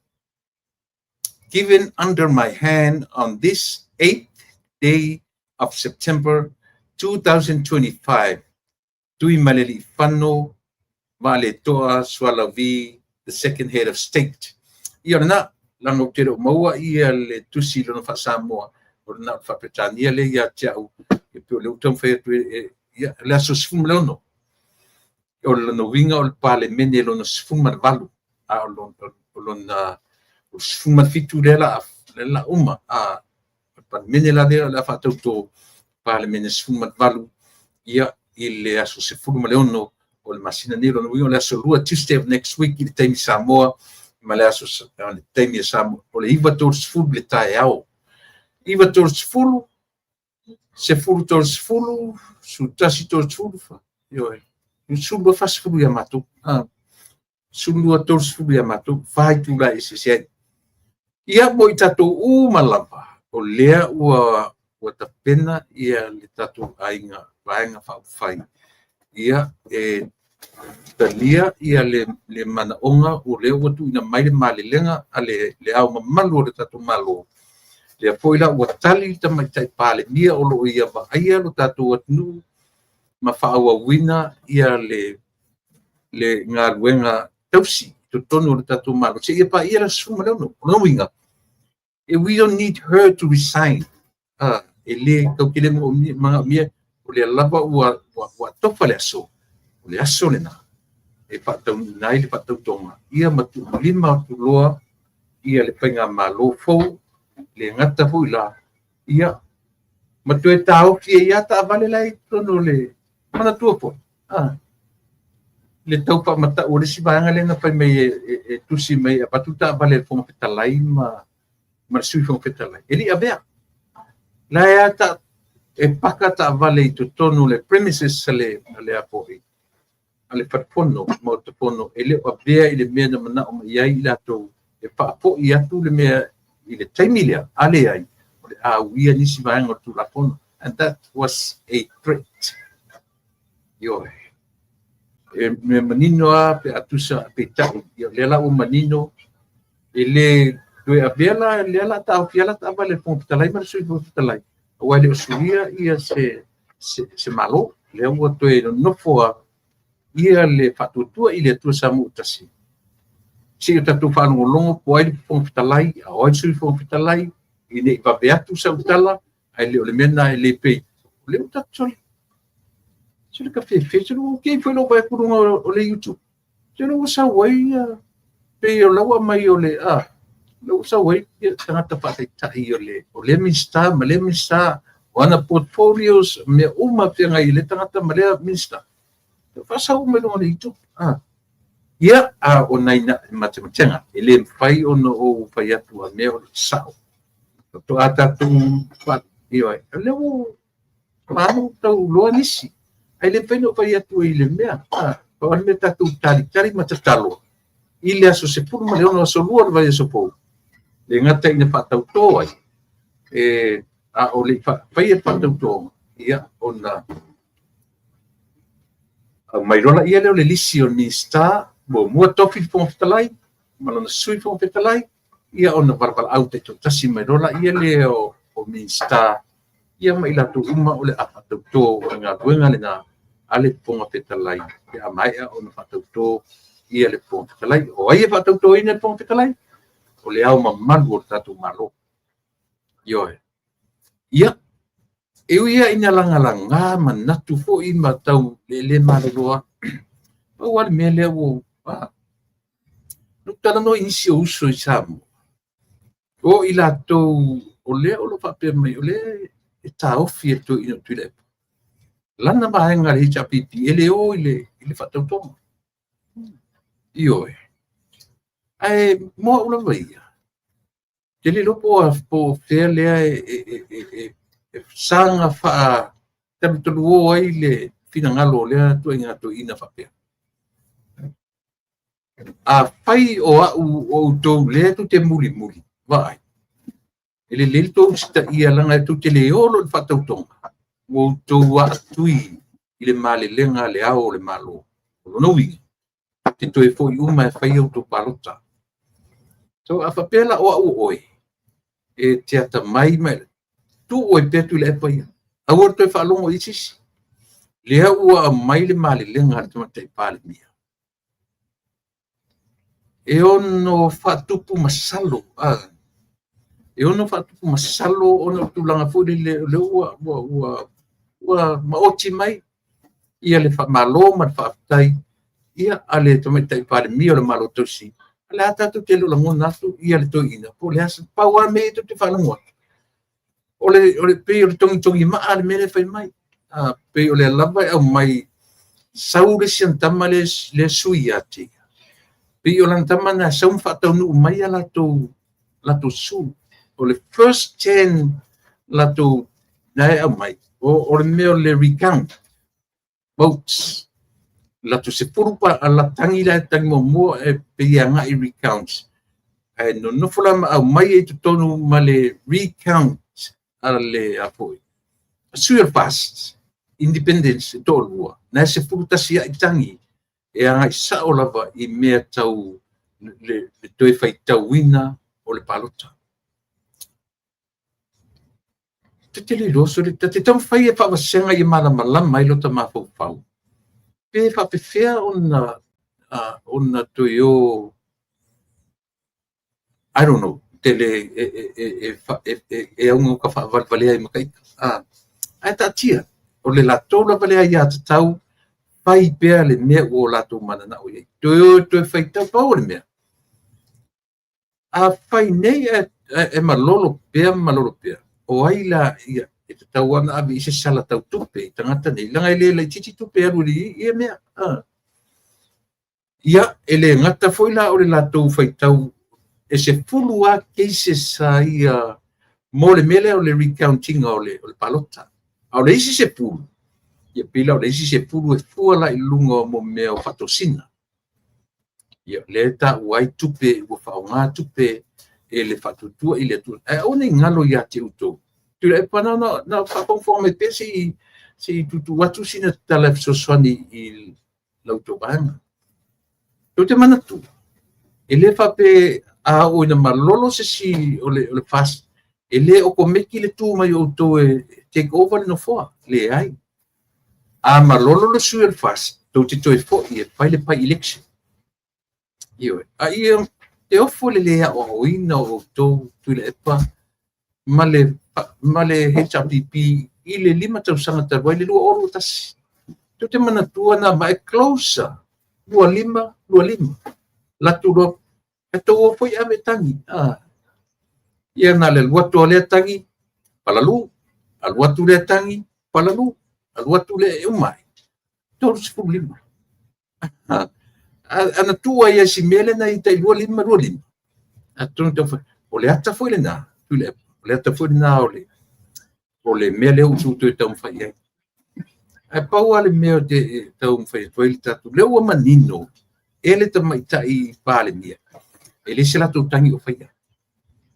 given under my hand on this 8th day of September 2025, Tuimalealiifano Vaaletoa Sualauvi, the second Head of State. Ia na, langa o te reo maua ia le tusi lona faa-Samoa, o lena o le faa-Peretania le ia te au, e pe o le uta mwhai atu e, ia, le aso 16. O lona uiga o le Palemene lona 18, a o lona o 17 lea la uma, a o le Palemene la lea o le a faatauto Palemene 18, ia, i le aso 16 o le masina nei, lona uiga o le aso 2, Tuesday of next week, i le taimi Samoa, ma le aso le taimi e Samoa, o le 9:30 le taeao. 9:30, 10:30, 11:30, ioe, 12:40 ia matou, 12:30 ia matou, fai tula e se ai. Ia mo i tatou uma lava, o lea ua tapena ia le tatou aiga, vaega faaupufai. Ia e talia ia le manaoga o lea ua tuuina mai le malelega a le ao mamalu o le tatou Malo. Lea foi la ua tali le tamaitai Palemia o loo ia vaaia lo tatou atunuu ma faaauauina ia le galuega tausi totonu o le tatou Malo. Se ia paia la 16. O lona uiga, we don't need her to resign. E le tautele manaomia, o lea lava ua tofa le aso, o le aso lena e faataunuuina ai le faatautoga ia ma tuulima atu loa ia le faigamalo fou, le gata foi la ia ma toe taofi ai ia taavale la i totonu o le manatua foi. Le tau faamatau o le isi vaega lea na fai mai e tusi mai e avatu taavale le Fofoga Fetalai ma le Sui Fofoga Fetalai. E le i avea. La e ata e paka taavale i totonu le premises a le apoi. a le Fale Fono, Maota Fono, e le o avea i le mea na manao mai ai i latou e faafoi atu le mea i le taimi lea, a leai, o le a uia nisi vaega o le Tulafono. And that was a threat. Ioe. E mea manino lava pe a tusa peitai, ia o lea la ua manino, e le toe avea la lea la taofia la taavale a le Fofoga Fetalai ma le Sui Fofoga Fetalai, aua e le o suia ia se Malo, lea ua toe nonofo lava ia le faatuatua i le Atua Samoa ua tasi. Se i o tatou faalogologo po o ai le Fofoga Fetalai, a o ai le Sui Fofoga Fetalai, ina ne i vave atu sau tala, ae le o le mea lena e le pei. O lea ua tatou sole. Sole ka fefe, sole ua kei foi lou vaai atu i luga o le YouTube. Sole ua sau ai ia, pei o la ua aumai o le, a, la ua sau ai ia tagata faataitai o le, o lea Minisita ma lea Minisita, o ana portfolios, mea uma feagai i lea tagata ma lea Minisita. Faasau uma i luga o le YouTube. A. Ia, a o nai matematega, e le mafai ona ou fai atu a mea o le sao. Faatoa tatou ioe, o lea ua malu tau loa nisi. Ae le mafai ona ou fai atu i le mea. A, pau le mea tatou talitali ma tatalo i le aso 16 aso 2 o le vaiaso fou, le gata ina faatautō ai, e, a o le i faia le faatautoga, ia, ona aumai loa lea o le lisi o le Minisita, muamua tofi le Fofoga Fetalai ma lona Sui Fofoga Fetalai, ia ona valaau taitoatasi mai loa lea o Minisita, ia ma i latou uma o le a faatautō, o le galuega lena a le Fofoga Fetalai, pe a maea ona faatautō ia le Fofoga Fetalai. O ai e faatautoina le Fofoga Fetalai? O le ao mamalu o le tatou Malo. Ioe. Ia, e ui ia ina lagalaga manatu foi ma tau le malolo lava. Pau lava le mea lea ua ou talanoa i nisi o uso i Samoa, o i latou o lea o lo o faapea mai, o lea e taofi e le toeaina o Tuilaepa lana vaega a le HRPP e le o i le faatautoga. Ioe. Ae mo au lava ia, te le iloa po o fea lea e saga faatalutalua ai le finagalo o lea ituaiga toeaina faapea. A fai o au o outou lea tou te mulimuli, vaai, e lelei le tou usitaia leaga tou te le o loa i le faatautoga, ua outou aatui i le malelega a le ao o le Malo. O lona uiga, te toe foi uma e fai a outou palota. So, a faapea la o au o oe, e te atamai ma tuu ai pea Tuilaepa ia, aua le toe faalogo i se isi. Lea ua aumai le malelega a le Tamaitai Palemia, e ono faatupu masalo, e ono faatupu masalo ona o tulaga foi lele o lea ua maoti mai ia le faamalo ma le faafetai ia a le Tamaitai Palemia o le Malo Tausi. O le a tatou te le o lagona atu ia le toeaina po o le a se pau lava mea ia tou te faalogo atu. O le pei o le togitogi maa le mea lea e fai mai. Pei o lea lava e aumai sau le isi ana tama lea sui ia te ia. Pei o lana tama na sau ma faataunuu mai a latou sulu. O le first 10 latou na e aumai, o le mea o le recount votes. Latou 10 pa tangi la tangi muamua e pei e agai recounts. Ae nonofo la ma aumai ai totonu ma le recount a le a foi. Sui o le FAST, Independence e toalua, na e 11 ai tangi e agai sao lava i mea tau le toe faitauina o le palota. Ta te le iloa sole, ta te taumafai e faavasega ia malamalama ai lota mafaufau. Pe faapefea ona toe o, I don't know, te le e auga ka faavalevalea ai ma ka ita. Ae taatia, o le latou lava lea aiatatau, fai pea le mea ua o latou mananao i ai. Toe o toe faitau, pau o le mea. A fai nei e malolo pea, malolo pea, o ai la ia, e tatau ona ave i se sala tau tupe i tagata nei, leaga e le laitiiti tupe e alu i ia mea. Ia, e le gata foi la o le latou faitau, e 10 lava cases sa ia mo le mea lea o le recounting o le palota. A o le isi 10, Ia pei la o le isi 10 e fua la i luga o mea o faatosina. Ia lea e taua ai tupe ua faaaoga tupe e le Faatuatua i le Atua. Ae aua ne i galo ia te outou. Tuilaepa na faafogafoga mai pea se i tuutuu atu sina tala e fesoasoani i la outou vaega. Tou te manatua, e le faapea a oo ina malolo se isi o le FAST, e le okomeki le tu mai o outou e take over le nofoa. Leai. A malolo le sui o le FAST, tou te toe foi e fai le by-election. Ioe. A ia te ofo le le aoaoina o outou Tuilaepa ma le HRPP i le 5 tausaga talu ai le 2021. Tou te manatua na mae closer 25, 25. Latou loa, e tou o foi ave tagi. Ia na le alu atu o lea tagi, palalu. Alu atu lea tagi, palalu. Alu atu lea e uma ai. 35. Ana tuu ai si mea lena i tai 25, 25. Atonu tau fai. O le ata foi lena, Tuilaepa. O le ata foi lena o le mea lea ua toe taumafai ai. Ae pau lava le mea e taumafai atu ai le tatou, lea ua manino e le tamaitai Palemia, e le se latou tagi o faia.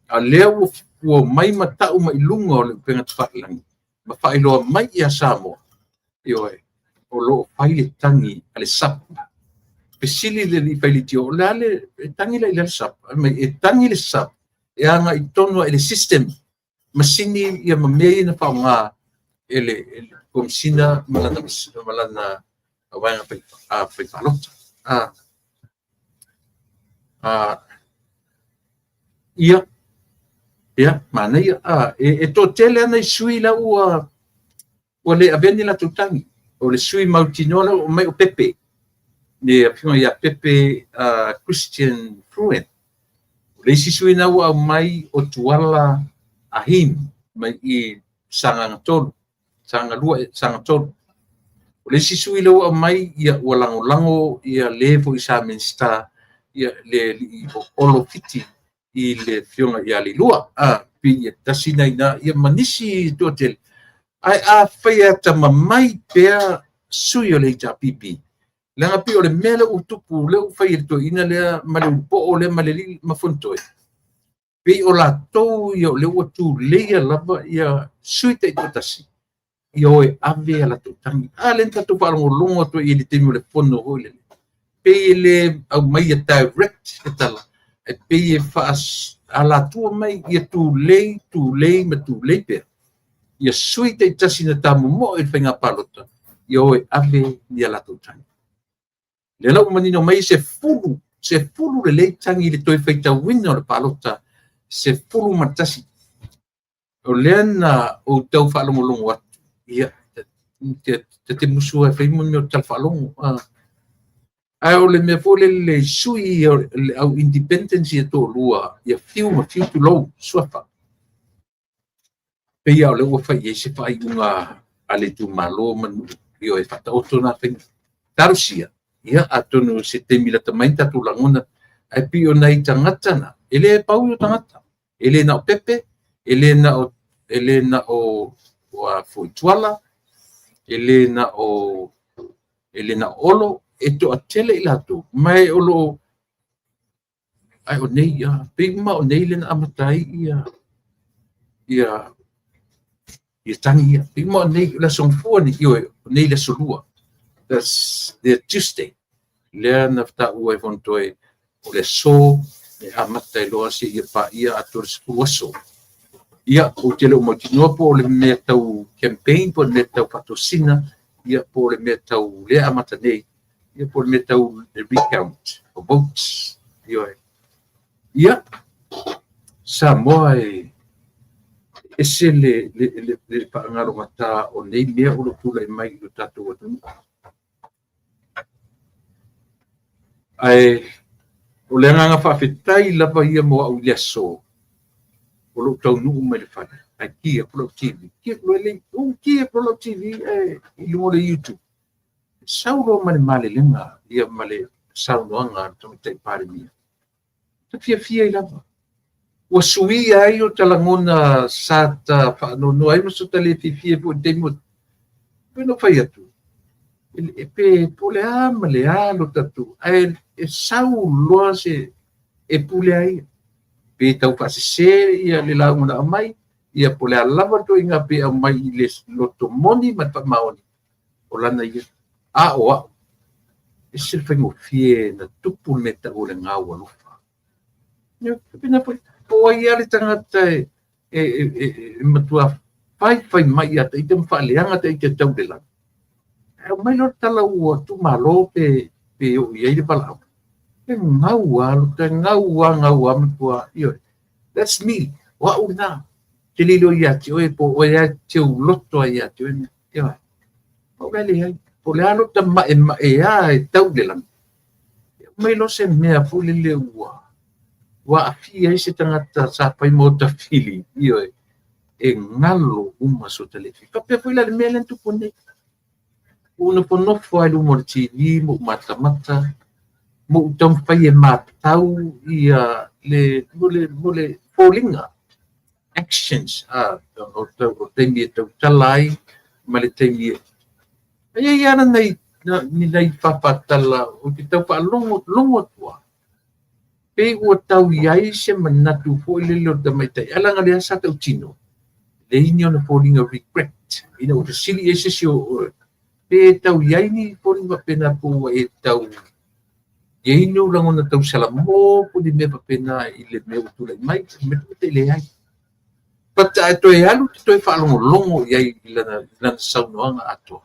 A lea ua mai ma tau mai luga o le upega tafailagi ma faailoa mai ia Samoa, ioe, o lo o fai le tagi a le SAP. Fesili le alii failitio, o le a le e tagi la i le SAP? E tagi le SAP e agai tonu i le system, masini ia ma mea ia na faaaoga e le Komesina ma lana vaega faipalota. Ia, manaia. E toatele lava nai sui la ua le avea ni latou tagi. O le sui mautinoa la ua mai o Pepe, le afioga ia Pepe Christian Fruen. O le isi sui na ua aumai o Tuala Ahim mai i Sagaga 3, Sagaga 2, Sagaga 3. O le isi sui lea ua aumai, ia ua lagolago ia le foi sa Minisita, ia le alii o Olo Fiti i le afioga ia Leilua. Pei e tasi na ina, ia ma nisi toatele. Ae a fai e atamamai pea sui o le HRPP, leaga pei o le mea lea ua tupu, lea ua fai e le toeaina lea ma le ulupoo lea ma le alii ma Fonotoe, pei o latou ia o lea ua tuleia lava ia sui taitoatasi, ia o e ave a latou tagi. A lea na tatou faalogologo atu ai i le taimi o le fono foi lele, pei e le aumaia direct le tala, e pei e alatua mai ia tulei, tulei ma tulei pea. Ia sui taitasi na tamomoe i le faiga palota, ia o e ave ia latou tagi. Lea la ua manino mai se fulu lelei tagi i le toe faitauina o le palota, 11. O lea na ou tau faalogologo atu, ia, te musu e fai mo mea o tala faalogo. Ae o le mea foi lele sui o le au independence ia toalua, ia fiu ma fiu tulou, suafa. Pei o lea ua fai i ai se faaiuga a le itumalo ma nuu, ia e faataoto na faiga. Talosia, ia atonu se taimi lata mai tatou lagona, ae pei o nai tagata na, e le pau i o tagata. E le na o Pepe, e le na o Foituala, e le na o Olo, e toatele i latou, mai o lo ai o nei, ia, pei uma o nei le na amata ai ia ia tangi ia. Pei uma o nei, o le aso Gafua nei, ioe, o nei le aso Lua. That's the Tuesday. Lea na taua e Fonotoe o le aso e amata ai loa se ia paia atoa le 10 aso. Ia, ou te le o mautinoa po o le mea tau campaign, po o le mea tau faatosina, ia po o le mea tau lea amata nei, ia po o le mea tau le recount of votes. Ioe. Ia, Samoa e ese le faagalogata o nei mea o lo tulai mai i lo tatou atunuu. Ae o le agaga faafetai lava ia mo au i le aso, o lou taunuu mai le fale, ae ki atu lau TV, ki atu loa ki atu lau TV i luga o le YouTube. Sau loa ma le malelega ia ma le saunoaga a le tamaitai Palemia. Ta fiafia ai lava. Ua suia ai o talagona sa ta faanoanoa ai ma so ta le fiafia foi i le taimi o. Pei ona ou fai atu, e pe po o le a ma le a lo tatou, ae e sau loa se e pule ai ia. Pe tau faasese ia le lauga na aumai, ia po o le a lava le ituaiga pe aumai i le loto moni ma le faamaoni, o lana ia. A o au, e ese le faigofie na tupu le mea e tau o le gau alofa. Ia, faapena foi, po o ai lava le tagata e matua faifai mai ia ita ma faaleaga ita e tau i le lagi, ae aumai loa le tala ua tuumalo pe oo i ai le valaau, e gau lava, e gau lava, gau lava matua. Ioe. That's me. O au lena. Ou te le iloa ia te oe po o oe lava e te uloto ai ia te oe. Ioe. O au la e leai. Po o le a lota maemaea e tau i le lagi, e aumai loa se mea foi lele ua aafia ai se tagata sa fai ma ota fili, ioe, e galo uma so ta le faapea foi la le mea lea na tupu nei. Ua ou nofonofo lava i luma o le TV ma ou matamata, ma ou taumafai e matau ia le mo le foliga actions o taimi e tautala ai ma le taimi e e i ai lava ni nai faafatala ou te tau faalogo logo atu lava, pei ua tau i ai se manatu foi lele o le tamaitai, ae leaga o lea sa tautino, leai ni ona foliga regret, ina ua fesili i ai se isi o pe tau i ai ni foliga faapena po ua e tau i ai ni ou lagona tausalamo po o ni mea faapena i le mea ua tulai mai, e leai. But ae toe alu te toe faalogologo i ai i lana saunoaga atoa,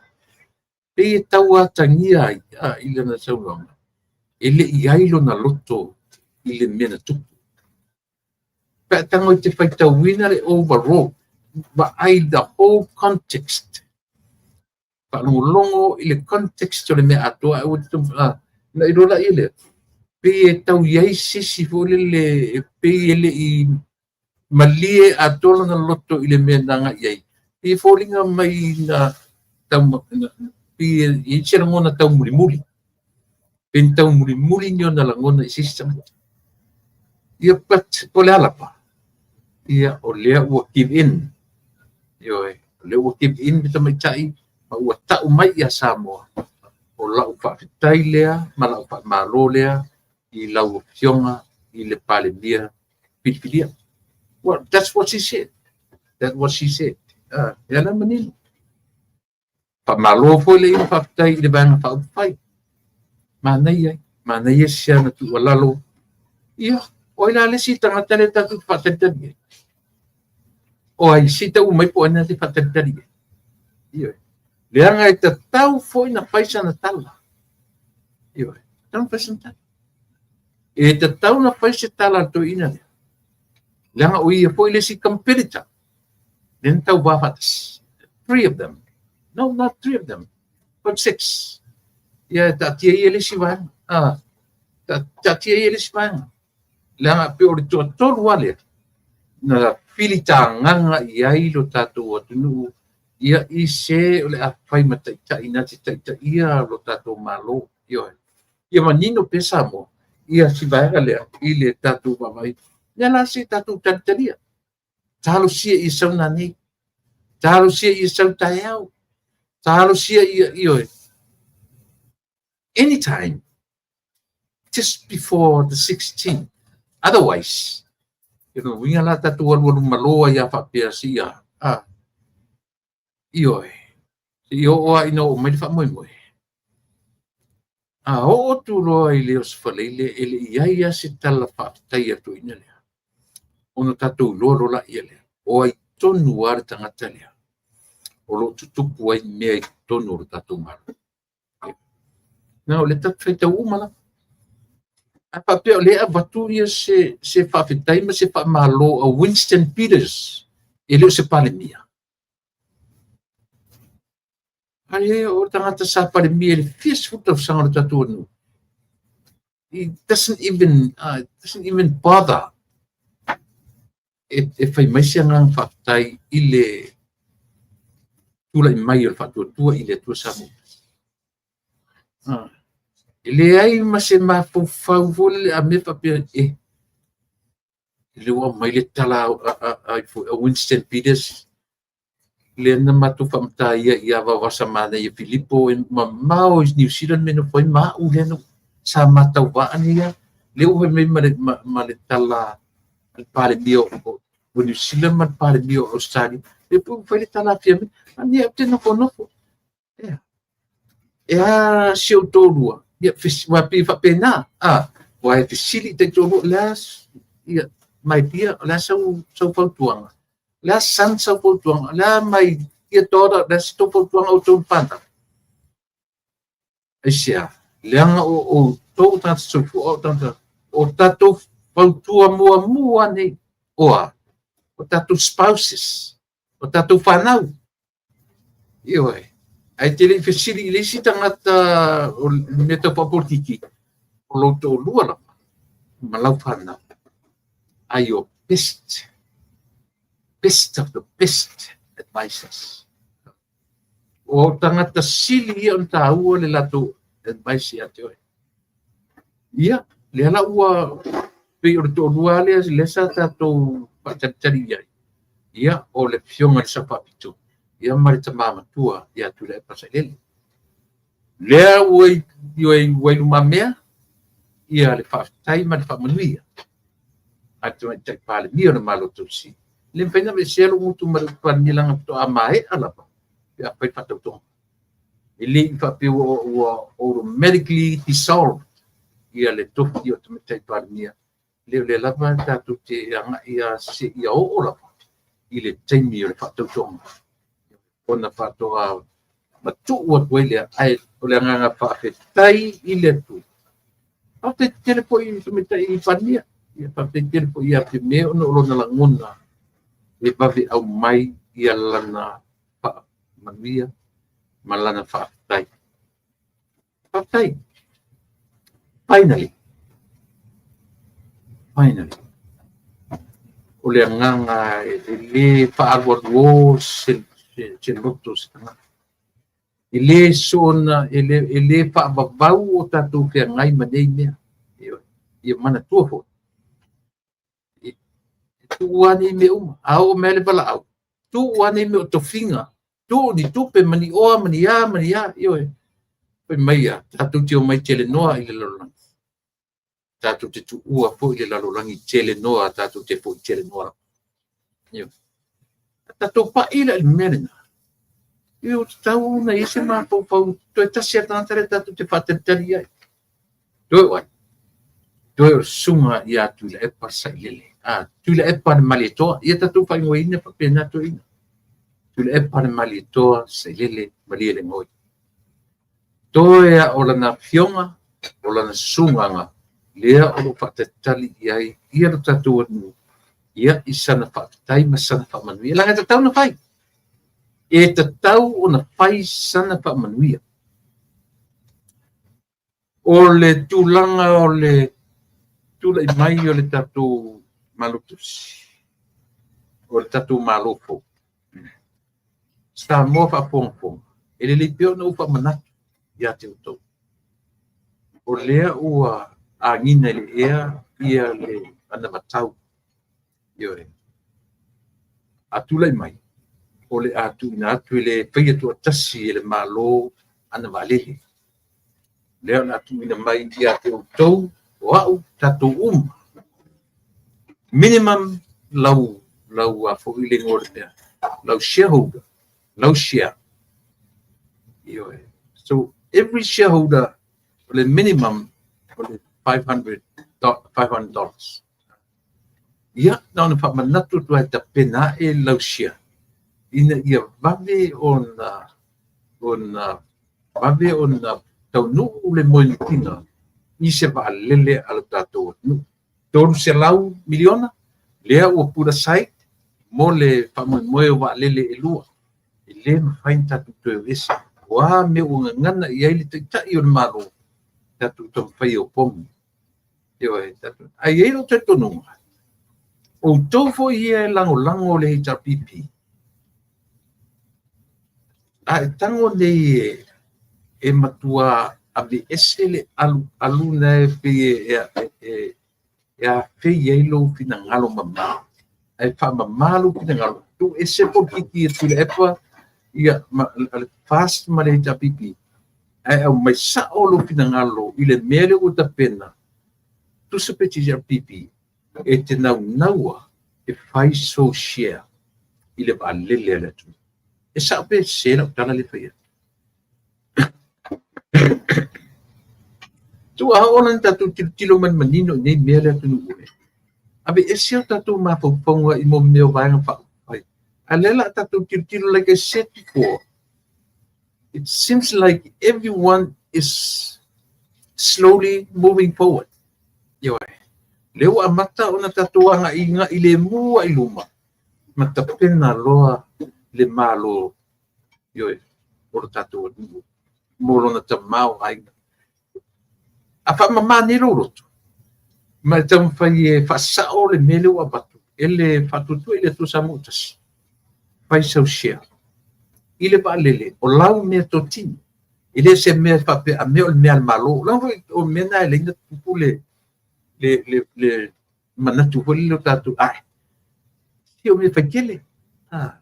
pei e tau atagia ai i lana saunoaga, e le i ai lona loto i le mea na tupu. Pe a tago i te faitauina le overall, vaai the whole context, faalogologo i le context o le mea atoa, ae ua te na iloa laia lea, pei e tau i ai se isi foi lele, e pei e le i malie atoa lona loto i le mea na agai i ai. Pei e foliga mai na tau, pei e i ai se lagona taumulimuli. Pei na taumulimuli ni ona lagona i se isi tagata. Ia, but po o le a lava, ia, o lea ua give in. Ioe, o lea ua give in le tamaitai ma ua tau mai ia Samoa. O lau faafetai lea ma lau faamalo lea i lau Afioga i le Palemia filifilia. Well, that's what she said. That's what she said. Ia la manino. Faamalo foi le ia faafetai i le Vaega Faaupufai. Manaia ai. Manaia si ana tuualalo. Ia, o ai la le isi tagata lea tatou te faatalitali ai? O ai, se i tau mai po o ai na te faatalitali ai. Ioe. Leaga e tatau foi na fai sana tala. Ioe. Tatau na fai sana tala. E tatau na fai se tala a le toeaina lea. Leaga o ia foi le isi competitor. Lea na tauvā faatasi. Three of them. No, not three of them, but six. Ia, e taatia ia le isi vaega. Taatia ia le isi vaega. Leaga pe o le toatolu lava lea na filitagaga i ai lo tatou atunuu ia i se o le a fai ma taitai na te taitaia lo tatou Malo. Ioe. Ia manino pea Samoa ia si vaega lea i le tatou vaavaai. Lea la se tatou talitalia. Talosia ia sau nanei. Talosia ia sau taeao. Talosia ia, ioe. Anytime. Just before the 16th. Otherwise, uiga la tatou alualu malo ai a faapea se ia, ioe, se i oo lava ina oo mai le faamoemoe. A oo atu loa i le Osofaleile e le i ai lava se tala faafetai a le toeaina lea, ona tatou iloa loa laia lea, o ai tonu lava le tagata lea o lo o tutupu ai mea i totonu o le tatou Malo. Na o le tatou faitau uma lava. Ae faapea o lea e avatu ia se faafetai ma se faamalo a Winston Peters, e le o se Palemia. Ale o le tagata sa Palemia i le fia sefulu tausaga o le tatou atunuu. He doesn't even bother e fai mai se agaga faafetai i le tulai mai o le Faatuatua i le Atua Samoa. E leai ma se mafaufau foi lele a mea faapea e le ua aumai le tala a Winston Peters. Lea na matou faamatā ia ia Vaovasa Manaia Filipo e mamao i Niu Sila le mea e nofo ai ma a'u lea na sa ma tauvaa nei a lea ua fai mai ma le ma le tala a le Palemia o Niu Sila ma le Palemia o Ausetalia, lea foi ua fai le tala a Fiame, a ia ou te nofonofo. Ea, e a si ou toalua, ia ua pei e faapena, a, ua e fesili i taitoalua, o le a, ia, my dear, o le a sau, sau fautuaga? O le a son sau fautuaga? O le a my dear daughter, o le a se tou fautuaga outou le fanau? Aisea? Leaga o outou tagata soifua, o tagata, o tatou fautua muamua nei, o a? O tatou spouses, o tatou fanau. Ioe. Ae te le i fesili i le isi tagata o le mea tau faapolitiki, o lou toalua lava ma lau fanau are your best, best of the best advisors. O tagata sili ia ona taua le latou advice ia te oe. Ia, lea la ua pei o le toalua lea, lea sa tatou faatalitali i ai. Ia, o le Afioga i le Sao Faapito, ia ma le tama matua ia Tuilaepa Sailele. Lea ua ua i lumamea ia le faafetai ma le faamanuia a le Tamaitai Palemia o le Malo Tausi. E le mafai ona aveesea lou gutu ma le upu Palemia leaga faatoa maea lava pe afai le faatautoga. E le i faapea ua automatically dissolved ia le tofi o le Tamaitai Palemia. Le o lea lava tatou te agai lava seia oo lava i le taimi o le faatautoga ona faatoa matuu atu ai lea, ae o le agaga faafetai i le Atua. Faafetai tele foi i le Tamaitai Palemia, ia faafetai tele foi ia Fiame ona o lona lagona e vave aumai ia lana faamanuia ma lana faafetai. Faafetai. Finally, finally, o le agaga e le faaalualuo se loto o se tagata. E le soona, e le faavavau o tatou feagai ma nei mea. Ia manatua foi, e tuu lava nei mea uma, a oo mai le valaau, tuu lava nei mea o tofiga, tuu ni tupe ma ni oa ma ni a ma ni a, ioe. Fai mai ia, tatou te omai telenoa i le lalolagi. Tatou te tuua foi le lalolagi telenoa, tatou te foi telenoa. Ioe. Tatou pai la i le mea lena. Ioe, ua tatau ona i ai se mafaufau toe tasi lava le tagata lea tatou te faatalitali i ai. Toe o ai? Toe o le susuga ia Tuilaepa Sailele. A, Tuilaepa le Malietoa. Ia tatou faaigoaina faapena toeaina. Tuilaepa le Malietoa Sailele Malielegaoi. Toe a o lana afioga, o lana susuga lea o lo o faatalitali i ai ia lo tatou atunuu, ia i sana faafetai ma sana faamanuia. Leaga e tatau ona fai. E tatau ona fai sana faamanuia. O le tulaga o le tulai mai o le tatou Malo Tausi, o le tatou Malo fou, Samoa faafogafoga, e lelei pea ona ou faamanatu ia te outou. O lea ua agiga i le ea ia le anavatau. Ioe. A tulai mai, o le a tuuina atu e le faia toatasi e le Malo ana vaalele. Lea o le a tuuina mai ia te outou, o a'u, tatou uma. Minimum lau lau a foi le igoa o le mea, lau shareholder, lau share. Ioe. So every shareholder, o le minimum o le $500, $500. Ia, na ona faamanatu atu ai tapena ae lau share ina ia vave ona vave ona taunuu le moemitiga i se vaalele a lo tatou atunuu. 300 miliona lea ua put aside mo le faamoemoe o vaalele e lua. E le mafai ona tatou toe o ese. O a mea ua gagana i ai le Taitai o le Malo, tatou taumafai e opogi. Ioe, tatou. Ae i ai lou talitonuga, outou foi ia e lagolago le HRPP, a e tago nei e matua aveese le alualu na e pei e afei ai lou finagalo mamao, ae faamama lou finagalo, Tuu ese polokiki a Tuilaepa ia ma le FAST ma le HRPP, ae aumai sa'o lou finagalo i le mea lea ua tapena. Tusa pe HRPP e te naunaua e fai sou share i le vaalele a le atunuu. E sa'o pe sesē lau tala lea e fai atu? Tuu a oo la ina tatou tilotilo ma le manino i nei mea le atunuu e aveese o tatou mafaufauga i mea o vaega faaupufai, a lea la a tatou tilotilo, like I said before, it seems like everyone is slowly moving forward. Ioe, lea ua amata ona tatou aga'i lemu ai luma ma tapena loa le Malo, ioe, o lo tatou atunuu mo lona tamaoaiga. A faamamā nei lou loto ma e taumafai e faasao le mea lea ua avatu e le Faatuatua i le Atua Samoa ua Tasi, fai sau share i le vaalele o lau mea totino. E le se mea faapea a mea o le mea a le Malo. Leaga foi o mea na e leina tupu le manatu foi lele o tatou ae si o mea faitele a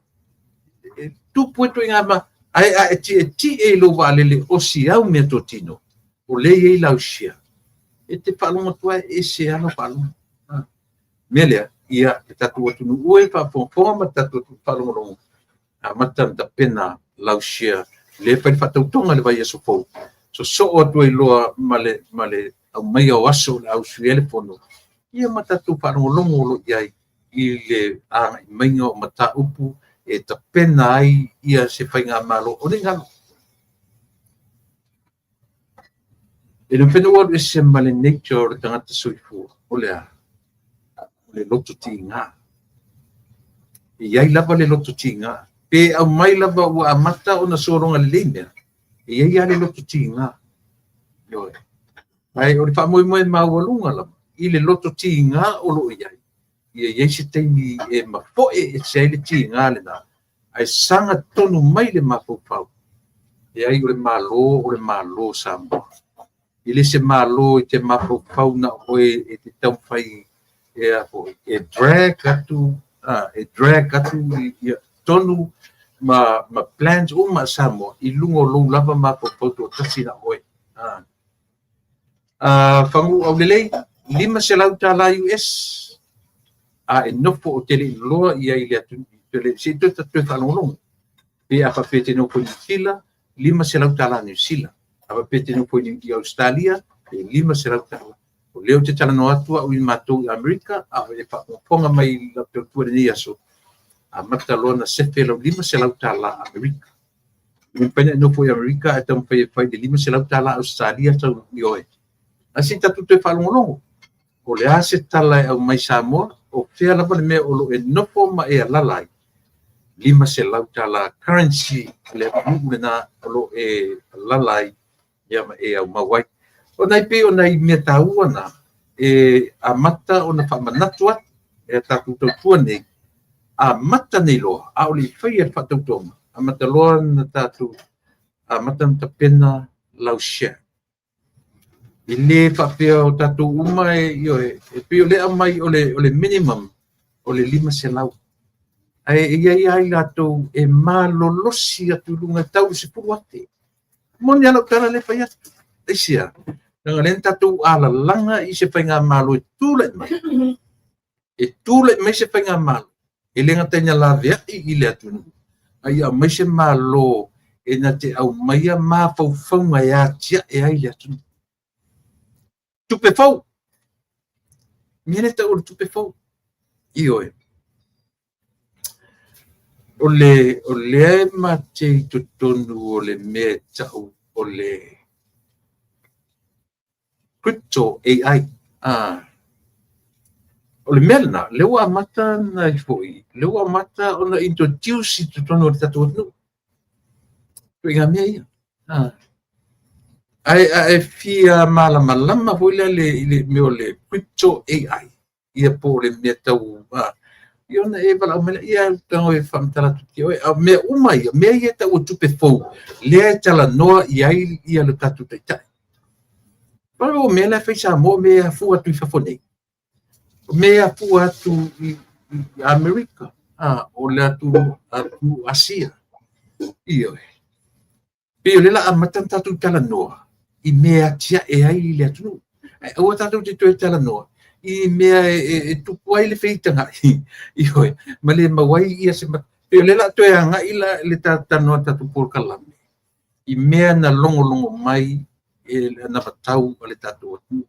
e tupu e ituaiga ma ae a e tietie i lou vaalele o si au mea totino o lea e i ai lau share, e te faalogo atu ai e ese lava lau faalogo. Mea lea, ia le tatou atunuu e faafogafoga ma le tatou faalogologo, amata ona tapena lau share. Lea e fai le faatautoga i le vaiaso fou, sosoo atu ai loa ma le aumaia o aso o le a usuia ai le fono, ia ma tatou faalogologo o lo o i ai i le agai maiga o mataupu e tapena ai ia se faigamalo. O nei galo e le mafai ona ou alu ese ma le nature o le tagata soifua. O le a? O le loto tiga. E i ai lava le loto tiga. Pe aumai lava ua amata ona sologa lelei mea, e i ai lava le loto tiga. Ioe. Ae o le faamoemoe maualuga lava i le loto tiga o lo o i ai, ia i ai se taimi e mafoe ese ai le tiga lena, ae saga tonu mai le mafaufau. E ai o le Malo, o le Malo o Samoa. E le se Malo i te mafaufau na oe e te taumafai e a foi, e drag atu ia tonu ma plans uma a Samoa i luga o lou lava mafaufau toatasi na oe. Fagu aulelei, $500 US a e nofo o te le iloa i ai i le atunuu se i toe faalogologo. Pe a faapea te nofo i Niu Sila, $500 Niu Sila. A faapea te nofo i Australia, e $500. O lea ou te talanoa atu au i matou i Amerika, a e faafogafoga mai i lau tautua i lenei aso, amata loa ona sefe lau $500 Amerika. E mafai ona e nofo i Amerika ae taumafai e fai i le $500 Australia sau ioe. Ae se i tatou toe faalogologo. O le a se tala e aumai Samoa, o fea lava le mea o lo o e nofo ma e alala ai, $500 currency le atunuu lena o lo o e alala ai ia ma e aumau ai. O nai pei o nai mea taua na e amata ona faamanatu atu e tatou tautua nei, amata nei loa, a o le i faia le faatautoga, amata loa na tatou amata ona tapena lau share. E le faapea o tatou uma e, ioe, e pei o lea aumai o le minimum o le 500. Ae e i ai lava i latou e malolosi atu i luga e tau i le 10,000. Moni lava lau tala lea e fai atu. Aisea? Leaga lea na tatou alalaga i se faigamalo e tulai mai. E tulai mai se faigamalo, e le gata ina laveai i le atunuu, a ia aumai se Malo e na te aumaia mafaufauga e atiae ai le atunuu. Tupe fou. Mea lea tau o le tupe fou. Ioe. O lea e mate i totonu o le mea e tau o le crypto AI. Ah. O le mea lena, lea ua amata na foi, lea ua amata ona introduce i totonu o le tatou atunuu. Ituaiga mea ia. Ah. Ae fia malamalama foi lea i le mea o le crypto AI. Ia po o le mea tau ia ona e valaau mai ia tago e faamatala atu ki oe. A mea uma ia, mea ia e tau o tupe fou, lea e talanoa i ai ia le tatou taitai. O mea la e fai Samoa, mea e afua atu i fafo nei. O mea e afua atu i Amerika. O le atunuu Asia. Ioe. Pei o lea o le a amata ona tatou talanoa i mea e atiae ai le atunuu. Ae aua tatou te toe talanoa i mea e tupu ai le feitagai, ioe, ma le maua ai ia se. Pei o lea o le a toe agai la le talanoa a le tatou polokalame i mea na logologo mai e le anavatau a le tatou atunuu.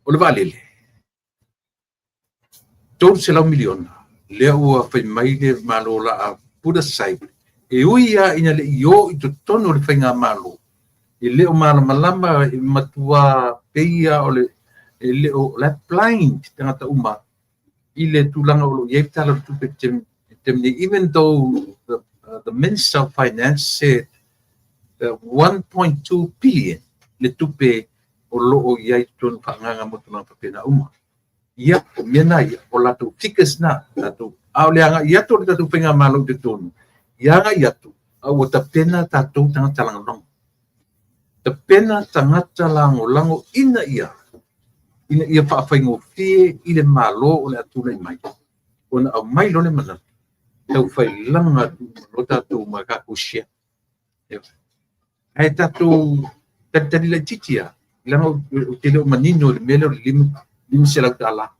O le vaalele, $300 miliona, lea ua fai mai le Malo o le a put aside, e ui lava ina le i o i totonu o le faigamalo, e le o malamalama, e matua pei lava o le e le o la e blind tagata uma i le tulaga o lo o i ai le Tala o le Tupe i le taimi nei, even though the Minister of Finance said 1.2 billion le tupe o lo o i ai i totonu faaagaaga mo tulaga faapena uma. Ia, o mea na ia, o latou figures na, tatou, a o le agai atu o le tatou faigamalo i totonu, ia agai atu, a ua tapena tatou tagata lagolago. Tapena tagata lagolago ina ia faafaigofie i le Malo o le a tulai mai ona aumai loa le manatu, taufailaga atu loa tatou ma tatou share. Ae tatou talitali laitiiti lava, leaga ou te le o manino i le mea lea o le $500.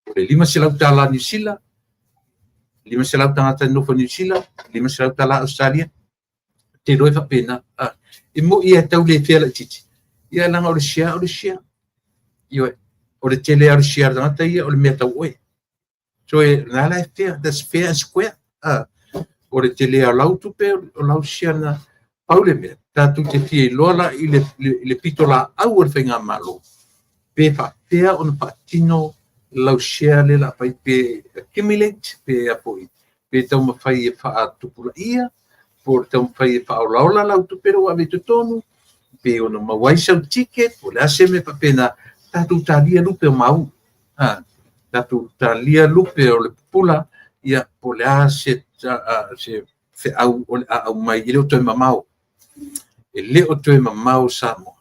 O le $500 Niu Sila, 500 tagata e nofo i Niu Sila, $500 Ausetalia, te iloa e faapena. E moni e tau le fea laitiiti, ia leaga o le share o le share. Ioe, o le tele lava o le share a le tagata ia o le mea tau oe. So e na la e fair, that's fair and square. O le tele o lau tupe, o lau share na. Pau le mea, tatou te fia iloa la i le pitolaau o le faigamalo, pe faapea ona faatino lau share le la fai, pe accumulate, pe a foi, pe taumafai e faatupulaia, po o le taumafai e faaolaola lau tupe lea ua ave i totonu, pe ono maua ai sau ticket, po o le a se mea faapena, tatou talia lupe o mau. Tatou talia lupe o le pupula, ia, po o le a se feau o le a aumai, e le o toe mamao. E le o toe mamao Samoa.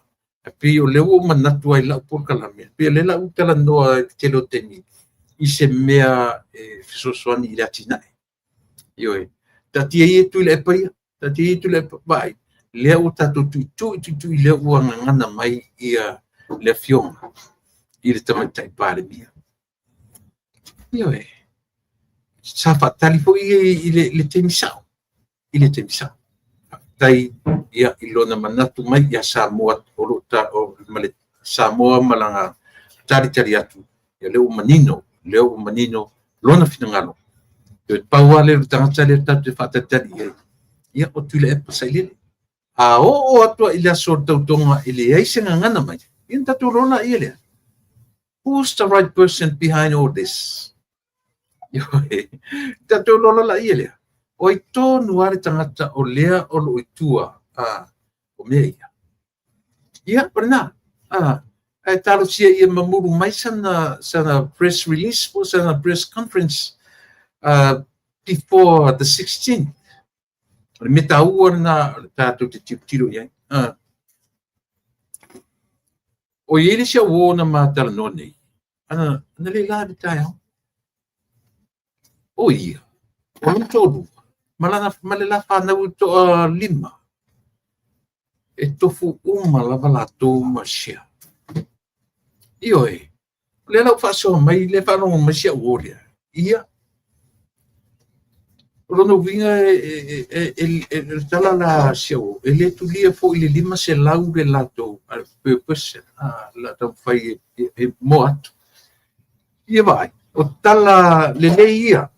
E pei o lea ua ou manatu ai i lau polokalame, pei o lea la ua talanoa i le tele o taimi i se mea e fesoasoani i le atinae. Ioe, taatia ia Tuilaepa ia, taatia ia Tuilaepa, vaai, lea ua tatou tuitui, tuitui, lea ua gagana mai ia le afioga i le Tamaitai Palemia. Ioe, sa faatali foi i le taimi sao, i le taimi sao. Faafetai ia i lona manatu mai ia Samoa o lo o ma le Samoa ma lana talitali atu, ia lea ua manino, lea ua manino lona finagalo. Toe pau lava lea o le tagata lea tatou te faatalitali i ai, ia o Tuilaepa Sailele. A oo atu i le aso o le tautoga e leai se gagana mai, ia na tatou lola ia lea. Who's the right person behind all this? Ioe, tatou lola la ia lea. O ai tonu lava le tagata o lea o lo o i tua o mea ia. Ia, o lena. Ae talosia ia mamulu mai sana press release po sana press conference before the 16th. O le mea taua lena o le tatou te tilotilo i ai. O i ai le isi au uo na ma talanoa nei, ana le la le taeao. O ia, o lona toalua, ma lana ma le la fanau e toa 5. E tofu uma lava latou ma share. Ioe, o lea la ua faasoa mai, lea faalogo mai si au uo lea. Ia, o lona uiga e le tala la si au uo, e le tulia foi le 500 le latou per person, la taumafai e mo atu. Ia vaai, o tala lelei ia,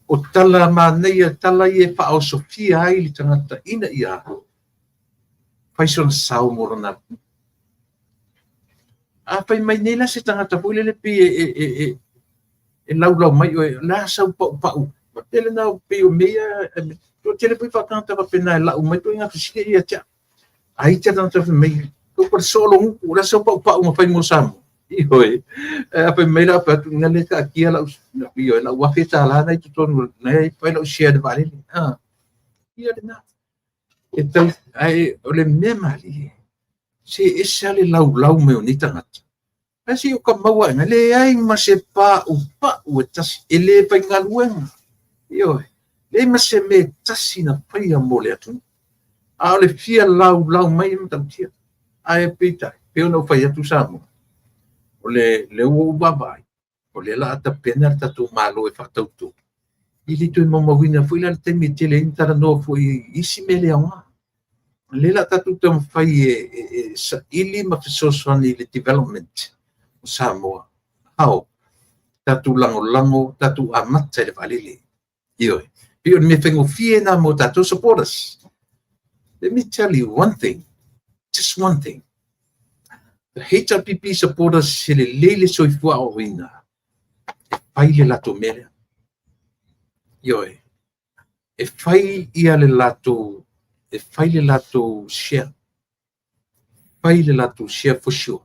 o tala manaia, tala ia e faaosofia ai le tagata ina ia fai sona sao mo lona atunuu. A fai mai nei la se tagata foi lele pei e laulau mai oe, o le a sau paupau, o tele na pei o mea ia, toatele foi faatagata faapena e lau mai ituaiga fesili ia te au. Ai te tagata fai mai, ko le soo logutu, o le a sau paupau na fai mo Samoa. Ioe, a fai mai la fai atu, na le taatia lau, ioe, lau $1,000 na i totonu, na e fai lau share le vaalele. Ia lena. E tau, ae o le mea malie, se ese lava le laulau mai o nei tagata. Ae se i ou ka maua aena, leai ma se paupau e tasi, e le faigaluega. Ioe, leai ma se mea e tasi na faia mo le atunuu. A o le fia laulau mai e matautia. Ae peitai, pei ona ou fai atu Samoa, o le lea ua ou vaavaai, o lea o le a tapena le tatou Malo e faatauto, e le toe maumauina foi la le taimi e tele ai ona talanoa foi i isi mea le aoga. O lea o le a tatou taumafai e saili ma fesoasoani i le development o Samoa. How? Tatou lagolago, tatou amata i le vaalele. Ioe. Pei o le mea faigofie lena mo tatou supporters. Let me tell you one thing, just one thing. The HRPP supporters se lelei le soifua aoaoina, e fai le latou mea lea. Ioe. E fai ia le latou, e fai le latou share. Fai le latou share for sure.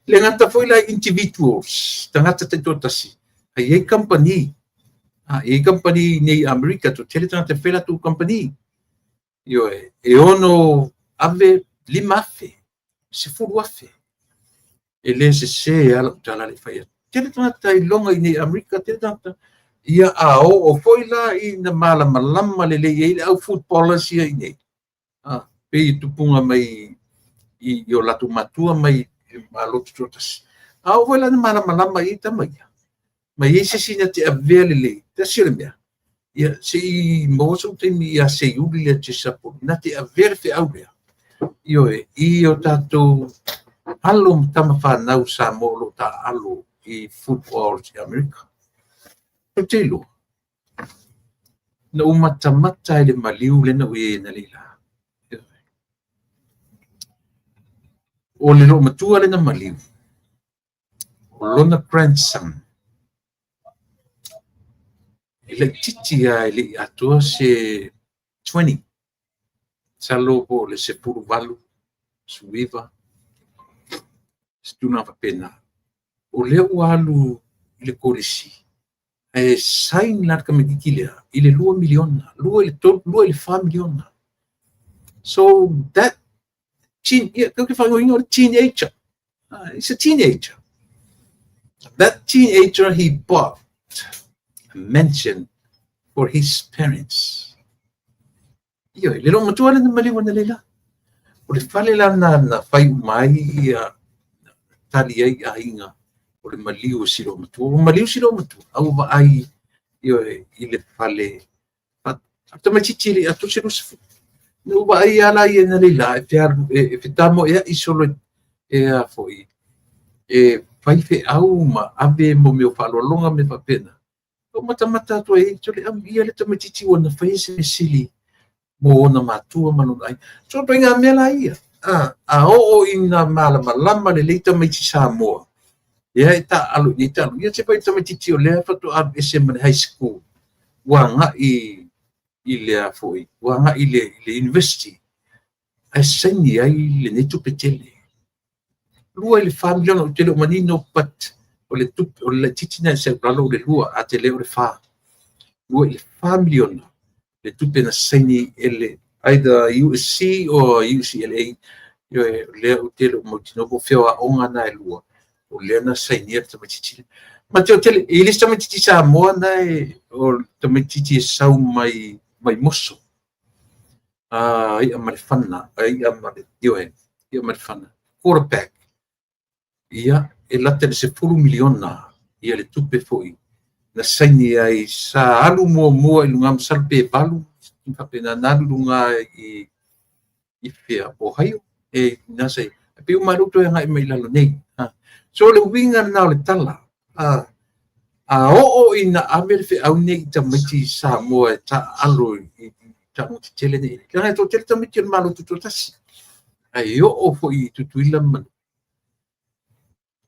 Le gata foi la individuals, tagata taitoatasi, ae i ai kamupani. E i ai kamupani nei i Amerika, toatele tagata e fai latou kamupani. Ioe, e ono ave 5,000, 10,000. E le sese lava lau tala le fai atu. Tele tagata iloga i nei Amerika, tele tagata. Ia a oo foi la ina malamalama lelei ai le au footballers ia i nei. Pei e tupuga mai i o latou matua mai Malo Tutoatasi. A oo foi la ina malamalama i ai tama ia, ma i ai se isi na te avea lelei, tasi o le mea, ia se i maua sou taimi ia Seiuli lea Chesapo, na te avea le feau lea, ioe, i o tatou alo ma tama fanau Samoa o lo o taaalo i football i Amerika. Ou te iloa, na ou matamata i le maliu lea na ou i ai analeila. O le loomatua lea na maliu, o lona grandson, e laitiiti lava e le i atoa se 20, masalo po o le 18, 19, se tulaga faapena. O lea ua alu i le kolisi, ae sign la le tamaitiiti lea i le 2 miliona, 2 i le 3, 2 i le 4 miliona. So that teen, ia, ou te faaigoaina o le teenager. He's a teenager. That teenager, he bought a mansion for his parents. Ioe, le loomatua lea na maliu analeila. O le fale la na fai uma ai ia tali ai aiga o le maliu o si loomatua. Ua maliu si loomatua, a ua vaai, ioe, i le fale. A tamaitiiti e le i atoa se 20. Na ou vaai lava la ia analeila e fealu, e fetamoeai solo e a foi, e fai feau ma ave mo mea o faaaloaloga ma mea faapena. Na ou matamata atu ai, sole ia le tamaitiiti ua na faia se mea sili mo ona matua ma lona aiga. So ituaiga mea la ia. A oo ina malamalama lelei tamaiti Samoa, lea e taaalo i nei taaloga. Ia se fai tamaitiiti o lea faatoa alu ese ma le high school, ua agai i le a foi, ua agai i le university, ae saini ai lenei tupe tele. 2 i le 4 miliona, ou te le o manino, but o le tupe, o le laitiiti na e sau lalo o le 2, a tele o le 4. 2 i le 4 miliona le tupe na saini e le either USC or UCLA, ioe, lea ou te le o mautinoa po o fea o aoga na e lua, o lea na sainia le tamaitiiti lea. Ma te o tele, e le se tamaitiiti Samoa na e, o le tamaitiiti e sau mai Vaimoso. Ia ma le fana, ia ma le, ioe, ia ma le fana. Quarterback. Ia, e lata i le 10 miliona ia le tupe foi na saini ai, sa alu muamua i luga, masalo pe 8, faapena, na alu i luga i fea, Ohio, e na sai, e pei uma lea ua toe agai mai i lalo nei. So le uiga lena o le tala, a oo ina ave le feau nei i tamaiti Samoa e taaalo i taaloga tetele nei, leaga e toatele tamaiti o le Malo Tutoatasi, ae oo foi i Tutuila ma Manua.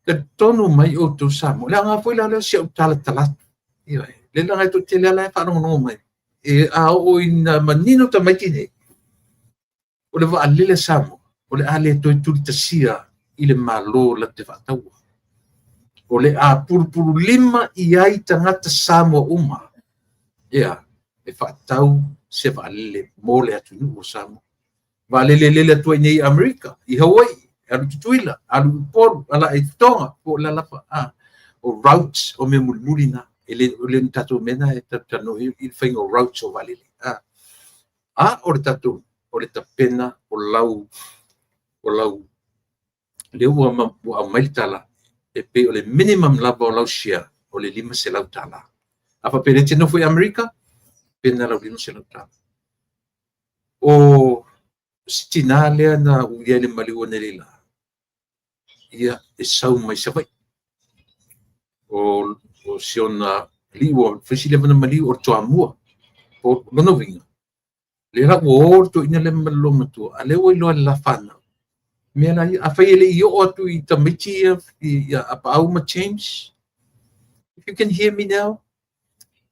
Talitonu mai outou Samoa, le aoga foi la lea o si au talatala atu. Ioe, le laga e toatele lava la e faalogologo mai. E a oo ina manino tamaiti nei, o le vaalele a Samoa, o le a le toe tulitasia i le Malo latou te faataua. O le a pulupululima i ai tagata Samoa uma, ea, e faatau se vaalele mo le atunuu o Samoa. Vaalele e lele atu ai nei i Amerika, i Hawaii, E alu i Tutuila, alu i Upolu, ala i Toga, po o le a lava. O routes o mea mulimuli na. E le o le tatou mea na e talanoa i le faiga o routes o vaalele. A o le tatou, o le tapena o lau, lea ua aumai le tala, e pei o le minimum lava o lau share, o le $500. A faapea o lea e te nofo i Amerika, tapena lau $500. O si tinā lea na uia i le maliu analeila, ia, e sau mai Savaii. O si ona alii ua fai si leva ona maliu o le Toamua. O lona uiga, lea la ua o le toeaina lea ma le loomatua, a o lea ua iloa e le la fanau. Mea la ia, afai e le i oo atu i tamaiti ia Apaau ma James, if you can hear me now,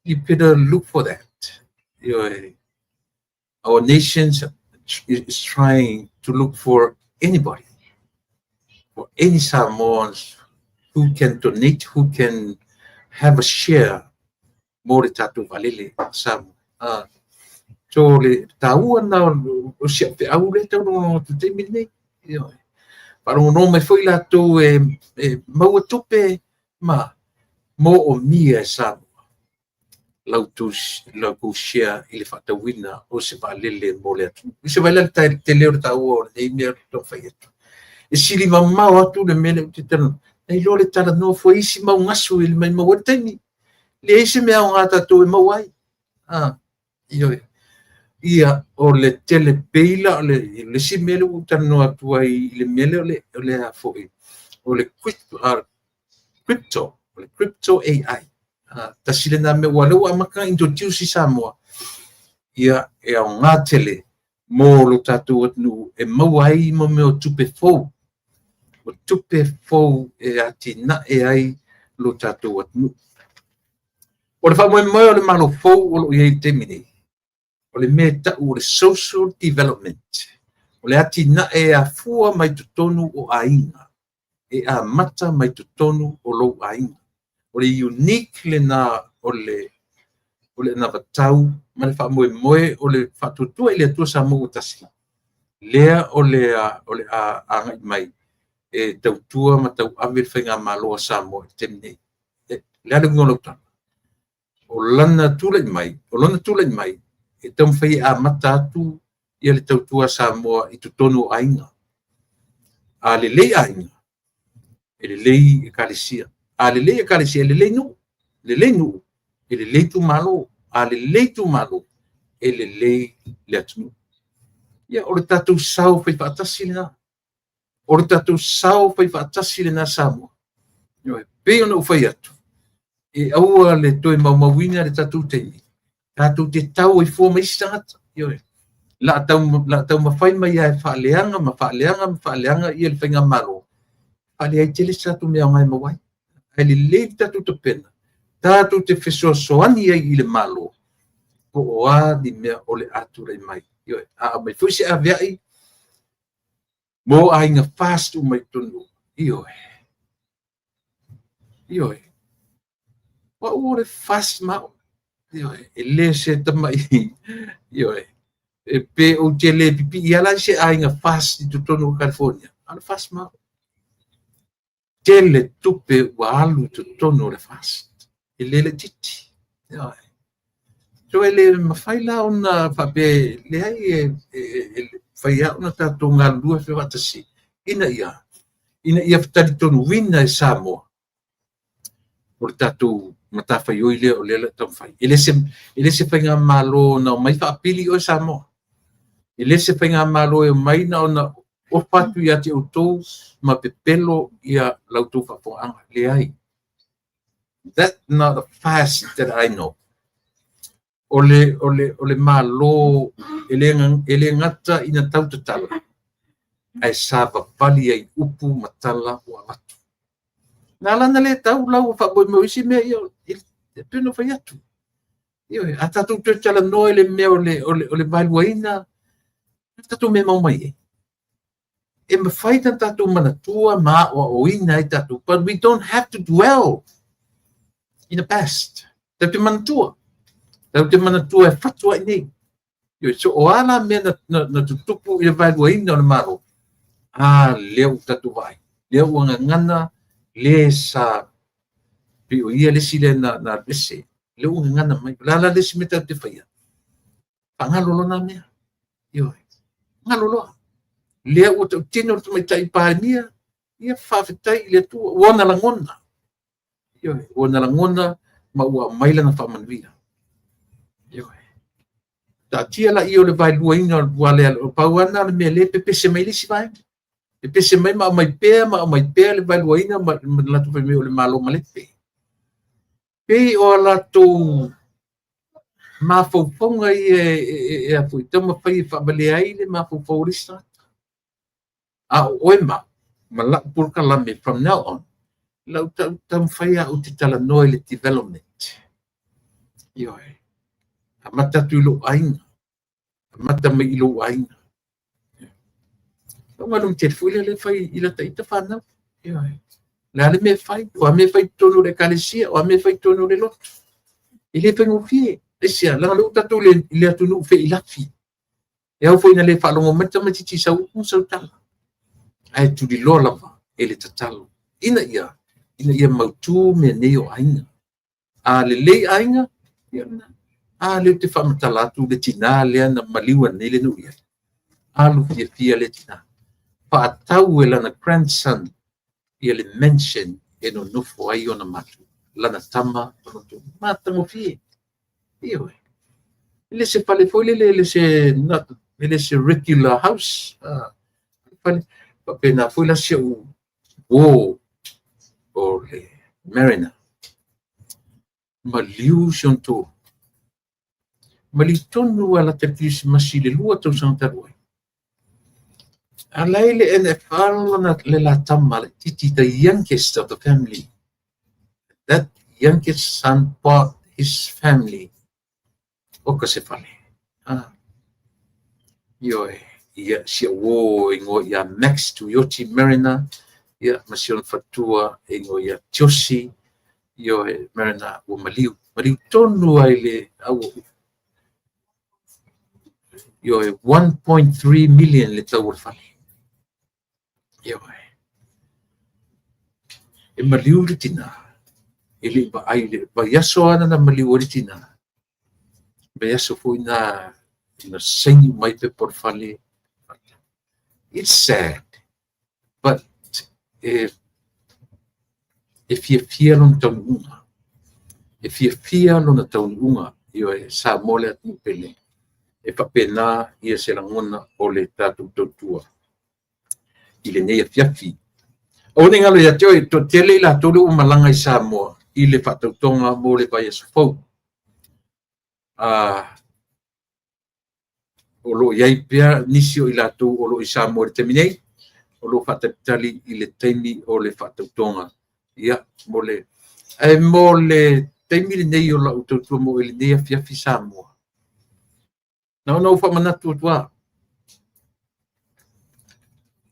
you better look for that. Ioe, our nation is trying to look for anybody, for any Samoans who can donate, who can have a share mo le tatou vaalele Samoa. So le taua na o si au feau lea e taulogologo atu i le taimi lenei. Ioe. Faalogologo mai foi latou e maua tupe ma moomia e Samoa la outou share i le faatauina o se vaalele mo le atunuu. I se vaai la le tele o le taua o lenei mea o le taumafai atu. E sili mamao atu le mea lea ou te talanoa, nai lo le talanoa fua i isi mau gasu i le mai maua ai le taimi. Leai se mea aoga tatou e maua ai. Ioe. Ia, o le tele pei la o le isi mea lea ua ou talanoa atu ai i le mea lea o le a foi, o le crypto, o le crypto AI. Tasi lena mea ua lea ua amata ona introduce i Samoa. Ia, e aoga tele mo lo tatou atunuu e maua ai mo mea o tupe fou. O tupe fou e atinae ai lo tatou atunuu. O le faamoemoe o le Malo fou o lo o i ai i le taimi nei, o le mea e tau o le social development, o le atinae e afua mai totonu o aiga, e amata mai totonu o lou aiga. O le unique lena o le anavatau ma le faamoemoe o le faatuatua i le Atua Samoa ua tasi, lea o le a agai mai e tautua ma tauave le faigamalo a Samoa i le taimi nei. O le a le uiga o lau tala? O lana tulai mai, e taumafai e amata atu ia le tautua a Samoa i totonu o aiga. A lelei aiga, e lelei ekalesia. A lelei ekalesia, e lelei nuu. Lelei nuu, e lelei itumalo. A lelei itumalo, e lelei le atunuu. Ia, o le tatou sao faifaatasi lena. O le tatou sao faifaatasi lena Samoa. E pei ona ou fai atu, e aua le toe maumauina le tatou taimi, tatou te tau ai fua ma isi tagata. Ioe. La taumafai mai lava e faaleaga ma faaleaga ma faaleaga ia le faigamalo, faaleai tele se tatou mea aoga e maua ai. Ae lelei le tatou tapena, tatou te fesoasoani ai i le Malo, po o a ni mea o le a tulai mai. Ioe. A aumai foi se aveai mo aiga FAST uma i totonu. Ioe. Ioe. O au o le FAST ma au. Ioe. E le se tamai. Ioe. E pe ou te le pipii ala i se aiga FAST i totonu o California. A o le FAST ma au. Tele tupe ua alu i totonu o le FAST. E le laitiiti. Ioe. So e le mafai la ona faapea, leai, e fai lava ona tatou galulue faatasi ina ia talitonuina e Samoa o le tatou matafaioi lea o lea o le a taumafai. E le se faigamalo na omai faapili oe Samoa. E le se faigamalo e omai na ona ofa atu ia te outou ma pepelo ia la outou faafofogaaga. Leai. That's not a FAST that I know. O le Malo e le gata ina tautatala, ae savavali ai upu ma tala ua avatu. Na ala na le tau lau faamoemoe isi mea ia, e pei ona fai atu. Ioe, a tatou toe talanoa i le mea o le vaeluaina, tatou mea mau mai ai. E mafai ona tatou manatua ma aoaoina ai tatou, but we don't have to dwell in the past. Tatou te manatua. Tatou te manatua e fatu ai nei. Ioe, so o a la mea na tutupu i le vaeluaina o le Malo, A lea ua tatou vaai, lea ua gagana le sa pei o ia le isi lea na alu ese, lea ua gagana mai. O le a la le isi mea tatou te faia? Faagalo loa na mea. Ioe. Galo loa. Lea ua tautino le tamaitai Palemia, ia faafetai i le Atua, ua ona lagona. Ioe, ua ona lagona ma ua aumai lana faamanuia. Ioe. Taatia laia o le vaeluaina o le lea, o pau lava lena o le mea lea e pepese mai le isi vaega. Pepese mai ma aumai pea ma aumai pea le vaeluaina ma le latou fai mai o le Malo malepe. Pei o a latou mafaufauga ia e a foi, taumafai e faavalea ai le mafaufau o le isi tagata. A o oe ma au, ma lau polokalame from now on, lau taumafai au te talanoa i le development. Ioe. Amata atu i lou aiga. Amata mai i lou aiga. Lau galuega tele foi lea e fai i lata ita whanau. Ioe. Le a le mea e fai, o a mea e fai i totonu o le ekalesia, o a mea e fai i totonu o le lotu. E le faigofie. Aisea, leaga lea ua tatou i le atunuu feilafi. E ao foi ina le faalogo mai le tamaitiiti i sau upu ma sau tala, ae tuliloa lava e le tatalo ina ia mautu mea nei o aiga. A lelei aiga, ia lena. A lea ou te faamatala atu le tinā lea na maliu nei le nuu i ai. Alu fiafia le tinā. Faatau e lana grandson ia le mansion e nonofo ai ona matua. Lana tama ma lona toalua. Matagofie. Ioe. E le se fale foi lele, e le se regular house. Fale, faapena foi la si au uo o le Mariner. Maliu si ona toalua. Maliu tonu a lata Kerisimasi i le 2 tausaga talu ai. A la e i le NFL lona le la tama laitiiti, the youngest of the family. That youngest son bought his family oka se fale. Ioe, ia si au uo e igoa ia Max Tuioti Mariner, ia ma si ona faletua e igoa ia Tiosi, ioe, Mariner ua maliu. Maliu tonu ai le au. Ioe, 1.3 million le tau o le fale. Ioe. E maliu le tinā. E le i vaai le vaiaso ana na maliu ai le tinā. Vaiaso foi na saini mai pepa o le fale. It's sad, but e fiafia lona taunuuga. E fiafia lona taunuuga. Ioe, Samoa le atunuu pele. E faapena ia se lagona o le tatou tautua i lenei afiafi. Aua ne i galo ia te oe, toatele i latou lea ua malaga i Samoa i le faatautoga mo le vaiaso fou. O lo o i ai pea nisi o i latou o lo o i Samoa i le taimi nei, o lo o faatalitali i le taimi o le faatautoga. Ia, mo le, ae mo le taimi lenei o lau tautua mo i lenei afiafi Samoa. Na ona ou faamanatu atu lava,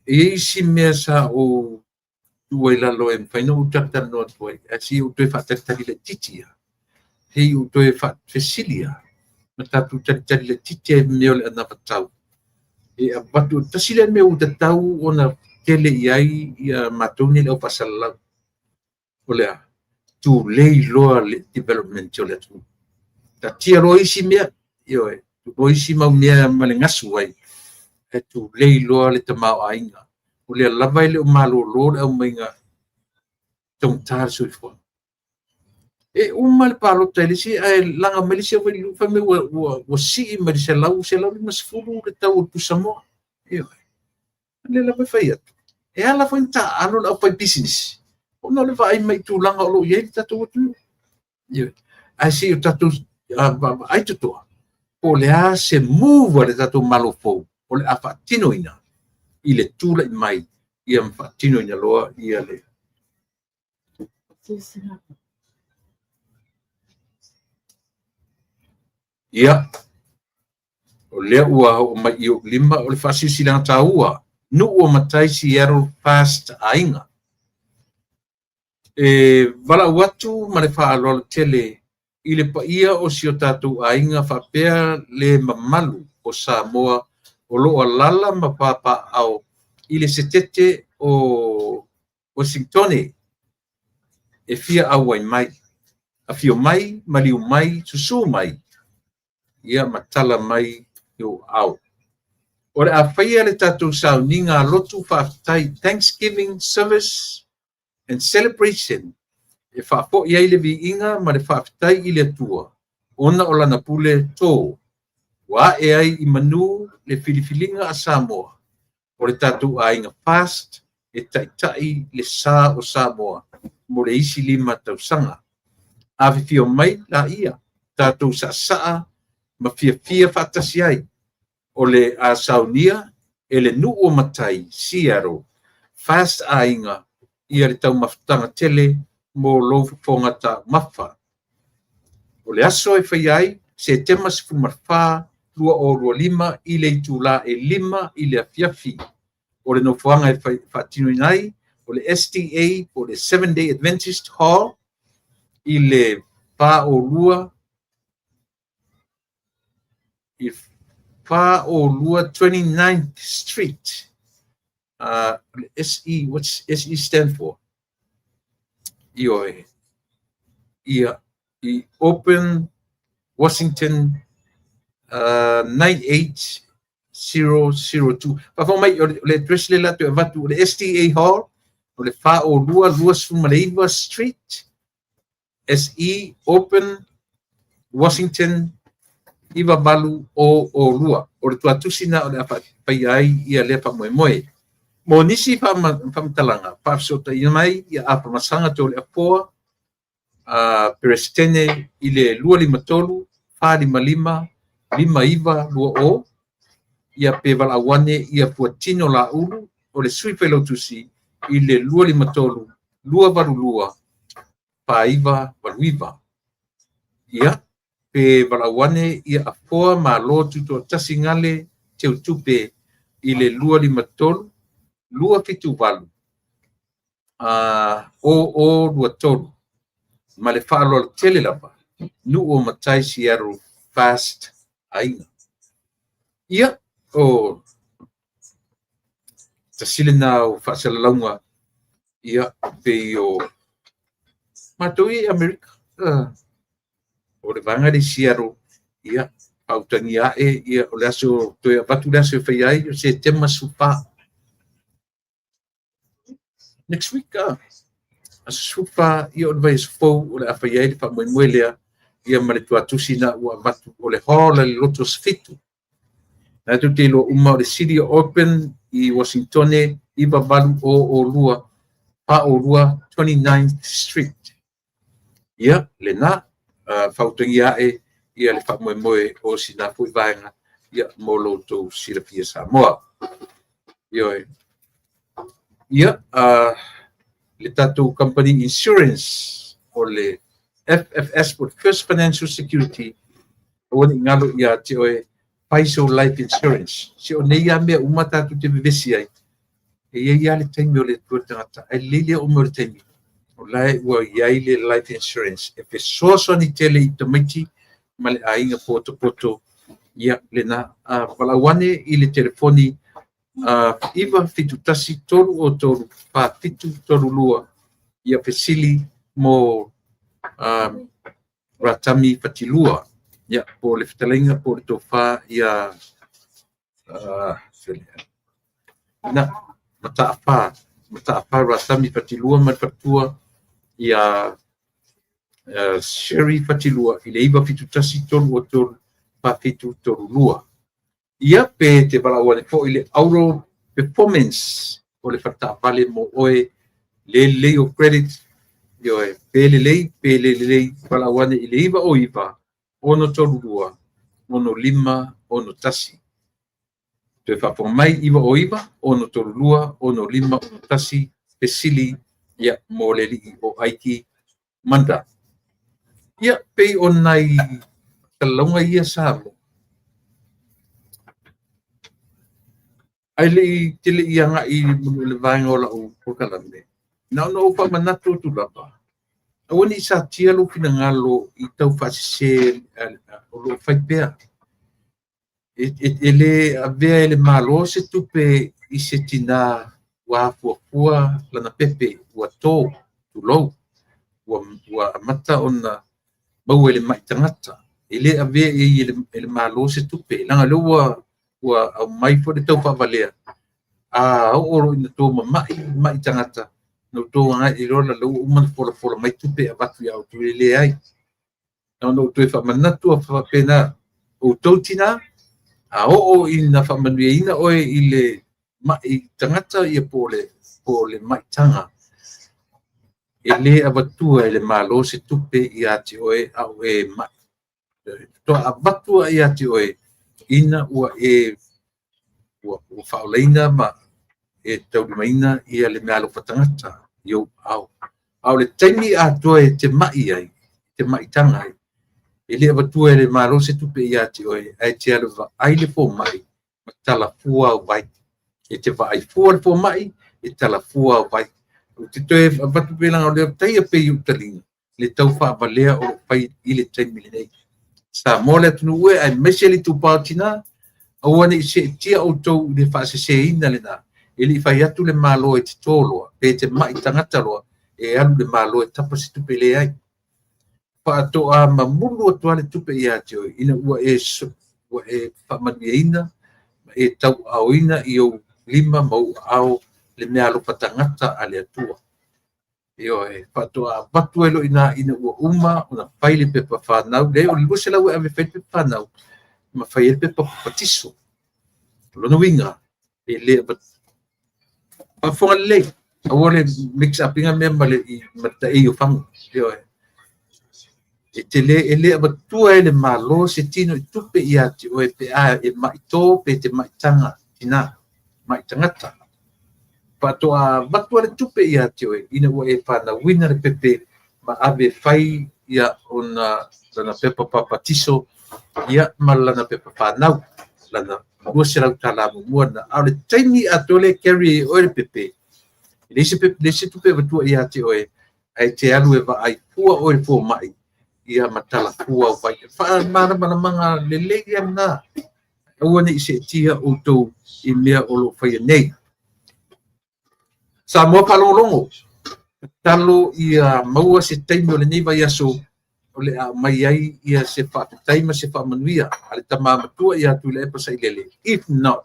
e i ai isi mea sa ou tuu ai lalo e mafai ona ou talatalanoa atu ai, ae se i ou toe faatalitali laitiiti lava. Se i ou toe faafesili lava, ma tatou talitali laitiiti ai i mea o le anavatau. E avatu, tasi lea mea ua tatau ona tele i ai ia matou nei le au faasalalau. O le a? Tulei loa le development o le atunuu. Taatia loa isi mea, ioe, loa isi mau mea ma le gasu ai, ae tulei loa le tamaoaiga. O lea lava e le o malolo le aumaiga taugata le soifuaga. E uma le palota i le isi, ae laga mai le isi au fai mai ua sii mai le 100, 150 le tau o le pusamoa. Ioe. O lea lava e fai atu. E ala foi na taaalo le aufai business, ona o le vaai mai i tulaga o lo o i ai le tatou atunuu. Ioe. Ae se i o tatou vaavaai totoa, po o le a se move a le tatou Malo fou o le a faatinoina i le tulai mai ia ma faatinoina loa ia le Ia, o lea ua oo mai i ou lima o le faasilasilaga taua, nuu o matai Seattle Fast Aiga. E valaau atu ma le faaaloalo tele i le paia o si o tatou aiga faapea le mamalu o Samoa o lo o alaala ma papaaao i le Setete o Uasinitone e fia auai mai. Afio mai, maliu mai, susu mai, ia ma tala mai i ou aao. O le a faia le tatou sauniga lotu faafetai, Thanksgiving Service and Celebration, e faafoi ai le viiga ma le faafetai i le Atua ona o lana pule tō ua ae ai i manu le filifiliga a Samoa o le tatou aiga FAST e taitai le sa o Samoa mo le isi 5 tausaga. Afifio mai laia, tatou saasaa ma fiafia faatasi ai o le a saunia e le nuu o matai Seattle FAST aiga ia le taumafataga tele mo lou fofoga taumafa. O le aso e faia ai, Setema 14, 2025 i le itula e 5 i le afiafi. O le nofoaga e faatinoina ai o le SDA po o le Seventh Day Adventist Hall i le 402 i 402 29th Street. SE, what's SE stand for? Ioe. Ia, i Auburn, Washington 98002. Faafo mai o le address le latou e avatu o le SDA Hall o le 402 29 Street SE Auburn, Washington 98002. O le tuatusi na o le a faia ai ia lea faamoemoe. Mo nisi faamatalaga, faafesootai mai ia Afamasaga Toleafoa Peresetene i le 253 455 5920, ia pe valaau ane ia Fuatino Laulu o le sui failautusi i le 253 282 4989. Ia pe valaau ane ia Afoa Malo Tutoatasi Gale Teutupe i le 253 278 0023. Ma le faaaloalo tele lava, nuu o matai Seattle FAST aiga. Ia, o tasi lena o faasalalauga, ia, pei o matou i Amerika, o le vaega lea i Seattle, ia, faautagia ae, ia, o le aso, toe avatu le aso e faia ai, o Setema 14. Next week, aso 14, ia o le vaiaso fou, o le a faia ai le faamoemoe lea, ia ma le tuatusi na ua avatu o le hall a le Loto 7. Na tou te iloa uma o le City of Auburn i Washingtone 98002 402 29th Street. Ia, lena, faautagia ae ia le faamoemoe o sina foi vaega ia mo lo outou silafia Samoa. Ioe. Ia, le tatou company insurance o le FFS po First Financial Security, aua ne i galo ia te oe fai sou life insurance. Se o nei lava mea uma tatou te vevesi ai, e i ai lava le taimi o le Atua i le tagata, ae lelei lea oo mai o le taimi o la e ua i ai le life insurance e fesoasoani tele i tamaiti ma le aiga potopoto. Ia lena, valaau ane i le telefoni 971 303 4732, ia fesili mo Ratami Fatilua, ia po o le fetalaiga po o le tofa ia na Mataafa Ratami Fatilua ma le faletua ia Sherry Fatilua i le 971 303 4732. Ia pe te valaau ane foi le Auto Performance o le faletaavale mo oe le lelei o credit, ioe, pe lelei pe le lelei, valaau ane i le 909 632 6561. Toe faafofoga mai 909 632 6561, fesili ia mo le alii o Aiki Manda. Ia pei o nai fasalalauga ia Samoa. Ai le i tele i agai i le vaega o lau polokalame, na ona ou faamanatu atu lava, aua ne i satia lou finagalo i tau faasese o loo fai pea. E le avea e le Malo se tupe i se tinā ua afuafua lana pepe ua to, tulou, ua amata ona maua i le mai tagata, e le avea i ai e le Malo se tupe, leaga o lea ua aumai foi le taufaavalea, a oo loa ina outou mamai mai tagata, ona outou agai loa lea ua uma ona folafola mai tupe e avatu ia outou, e leai. Na ona ou toe faamanatu atu faapena, o outou tinā, a oo ina faamanuiaina oe i le mai tagata ia po o le maitaga, e le avatua e le Malo se tupe ia te oe a o e mai. Faatoa avatu lava ia te oe ina ua e faaolaina ma e taulimaina ia le meaalofa tagata i ou aao. A o le taimi atoa e te mai ai, te maitaga ai, e le avatua e le Malo se tupe ia te oe, ae te alu e vaai le fomai ma tala fua au vai. E te vaai fua le fomai, e tala fua au vai. Ou te toe avatu pea leaga o lea e taia pea i ou taliga le tau faavalea o lo o fai i le taimi lenei. Samoa le atunuu e, aemaise le itupa o tina, aua ne i seetia outou i le faaseseina lena. E le i fai atu le Malo e te to loa, pe te mai tagata loa, e alu le Malo e tapa se tupe, leai. Faatoa mamulu atu lava le tupe ia te oe ina ua e faamanuiaina ma e tauaaoina i ou lima ma ou aao le meaalofa tagata a le Atua. Ioe, faatoa avatu ai loa i ina ina ua uma ona fai le pepa fanau, leai o le 200 e ave e fai le pepa fanau ma fai ai le pepa papatiso. O lona uiga, e le faafofoga lelei, aua le mix up ina mea ma le taei o fagu. Ioe. E te le, e le avatua e le Malo se tino i tupe ia te oe pe a e mai tō pe te maitaga tinā, mai tagata. Faatoa avatu le tupe ia te oe ina ua e whanauina le pepe ma ave fai ia ona lana pepa papatiso ia ma lana pepa whanau, lana $200 muamua lena. A o le taimi atoa lea e carry ai e oe le pepe, e leai se pepe, leai se tupe e avatua ia te oe, ae te alu e vaai fua oe i le fomai ia ma tala fua au vai. Faamalamalamaga lelei ia lena. Aua ne i seetia outou i mea o lo o faia nei. Samoa faalogologo, tatalo ia maua se taimi o lenei vaiaso o le a aumai ai ia se faafetai ma se faamanuia a le tama matua ia Tuilaepa Sailele. If not,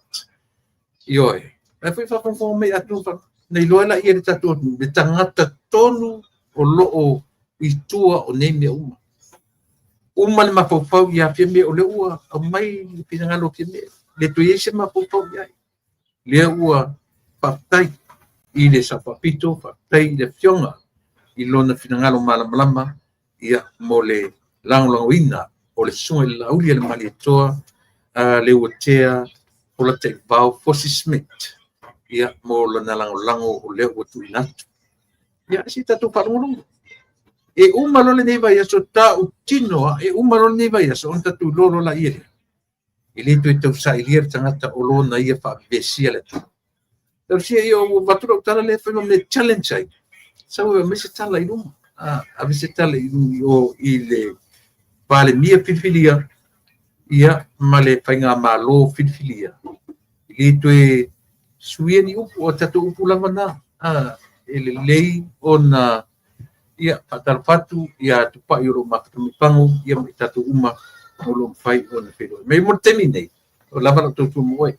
ioe, la foi faafogafoga mai atonu na iloa laia e le tatou atunuu le tagata tonu o lo o i tua o nei mea uma. Uma le mafaufau ia Fiame, o lea ua aumai le finagalo o Fiame, le toe i ai se mafaufau i ai. Lea ua faafetai i le Sao Faapito, faafetai i le Afioga i lona finagalo malamalama ia mo le lagolagoina o le susuga i le Laauli a le Malietoa Leuatea Polataivao Fosi Smith ia mo lana lagolago o lea ua tuuina atu. Ia se i tatou faalogologo. E uma loa lenei vaiaso, tautino lava, e uma loa lenei vaiaso ona tatou iloa loa laia lea. E le toe tausailia le tagata o lona ia faavesia le atunuu. Tausia ia ua avatu lau tala lea e fai ma mea e challenge ai. Sau e aumai se tala i luma. Ave se tala i o i le Palemia filifilia ia ma le faigamalo filifilia. E le toe suia ni upu, o tatou upu lava na. E lelei ona ia faatalofa atu ia Tupai o lo o mafuta mai pago ia ma i tatou uma o lo o mafai ona feiloai mai. Mo le taimi nei, o lava lau tautua mo oe.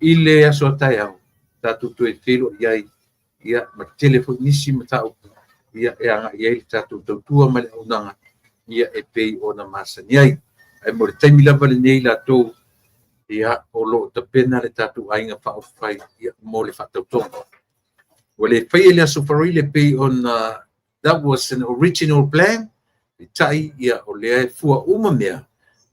I le aso a taeao, tatou toe feiloai ai ia ma tele foi nisi mataupu ia e agai ai le tatou tautua ma le auaunaga ia e pei ona masani ai. Ae mo le taimi lava lenei latou ia o lo o tapena le tatou aiga faaupufai ia mo le faatautoga. Ua le faia i le aso Faraile pei ona that was an original plan, peitai ia o lea e fua uma mea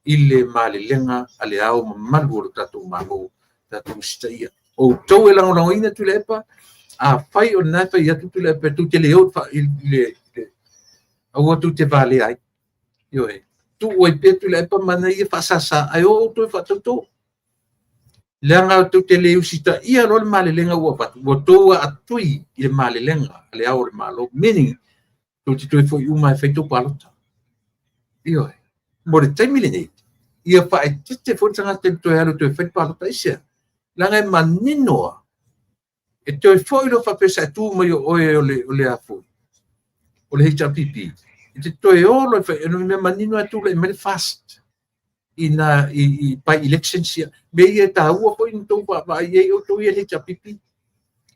i le malelega a le ao mamalu o le tatou Malo, tatou usitaia. O outou e lagolagoina Tuilaepa, afai o lena e fai atu Tuilaepa tou te le o i le aua tou te valea ai. Ioe, tuu ai pea Tuilaepa ma ana ia faasasa, ae o outou e faatauto. Leaga tou te le usitaia loa le malelega ua avatu, ua outou aatui i le malelega a le ao o le Malo, meaning tou te toe foi uma e fai tou palota. Ioe, mo le taimi lenei, ia faaeteete foi le tagata i le toe alu e toe fai le palota. Aisea? Leaga e manino lava, e toe foi loa faapea sa e tu mai o oe o le a foi, o le HRPP, e te toe o loa e fai, o le mea manino lava e tulai mai le FAST i na i by elections ia. Mea ia e taua foi na outou vaavaai i ai outou ia le HRPP.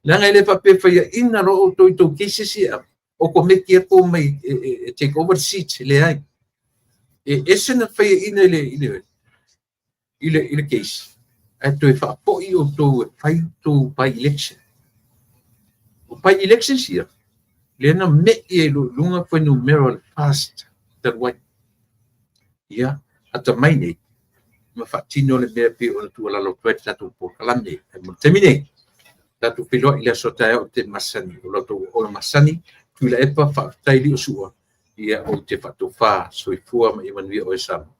Leaga e le faapea e faiaina loa outou i tou cases ia, okomeki e po mai e take over the seat, leai. E ese na faiaina i le case, ae toe faapoi outou e fai tou by election. O by elections ia, lea na mei ai luga fuainumera o le FAST talu ai. Ia, ata mai nei, ma faatino le mea pei ona tuualalo atu ai le tatou polokalame. Ae mo le taimi nei, tatou feiloai i le aso taeao o te masani, o la outou auauna masani, Tuilaepa, faafetai Liosua, ia ou te faatofa soifua ma ia manuia oe Samoa.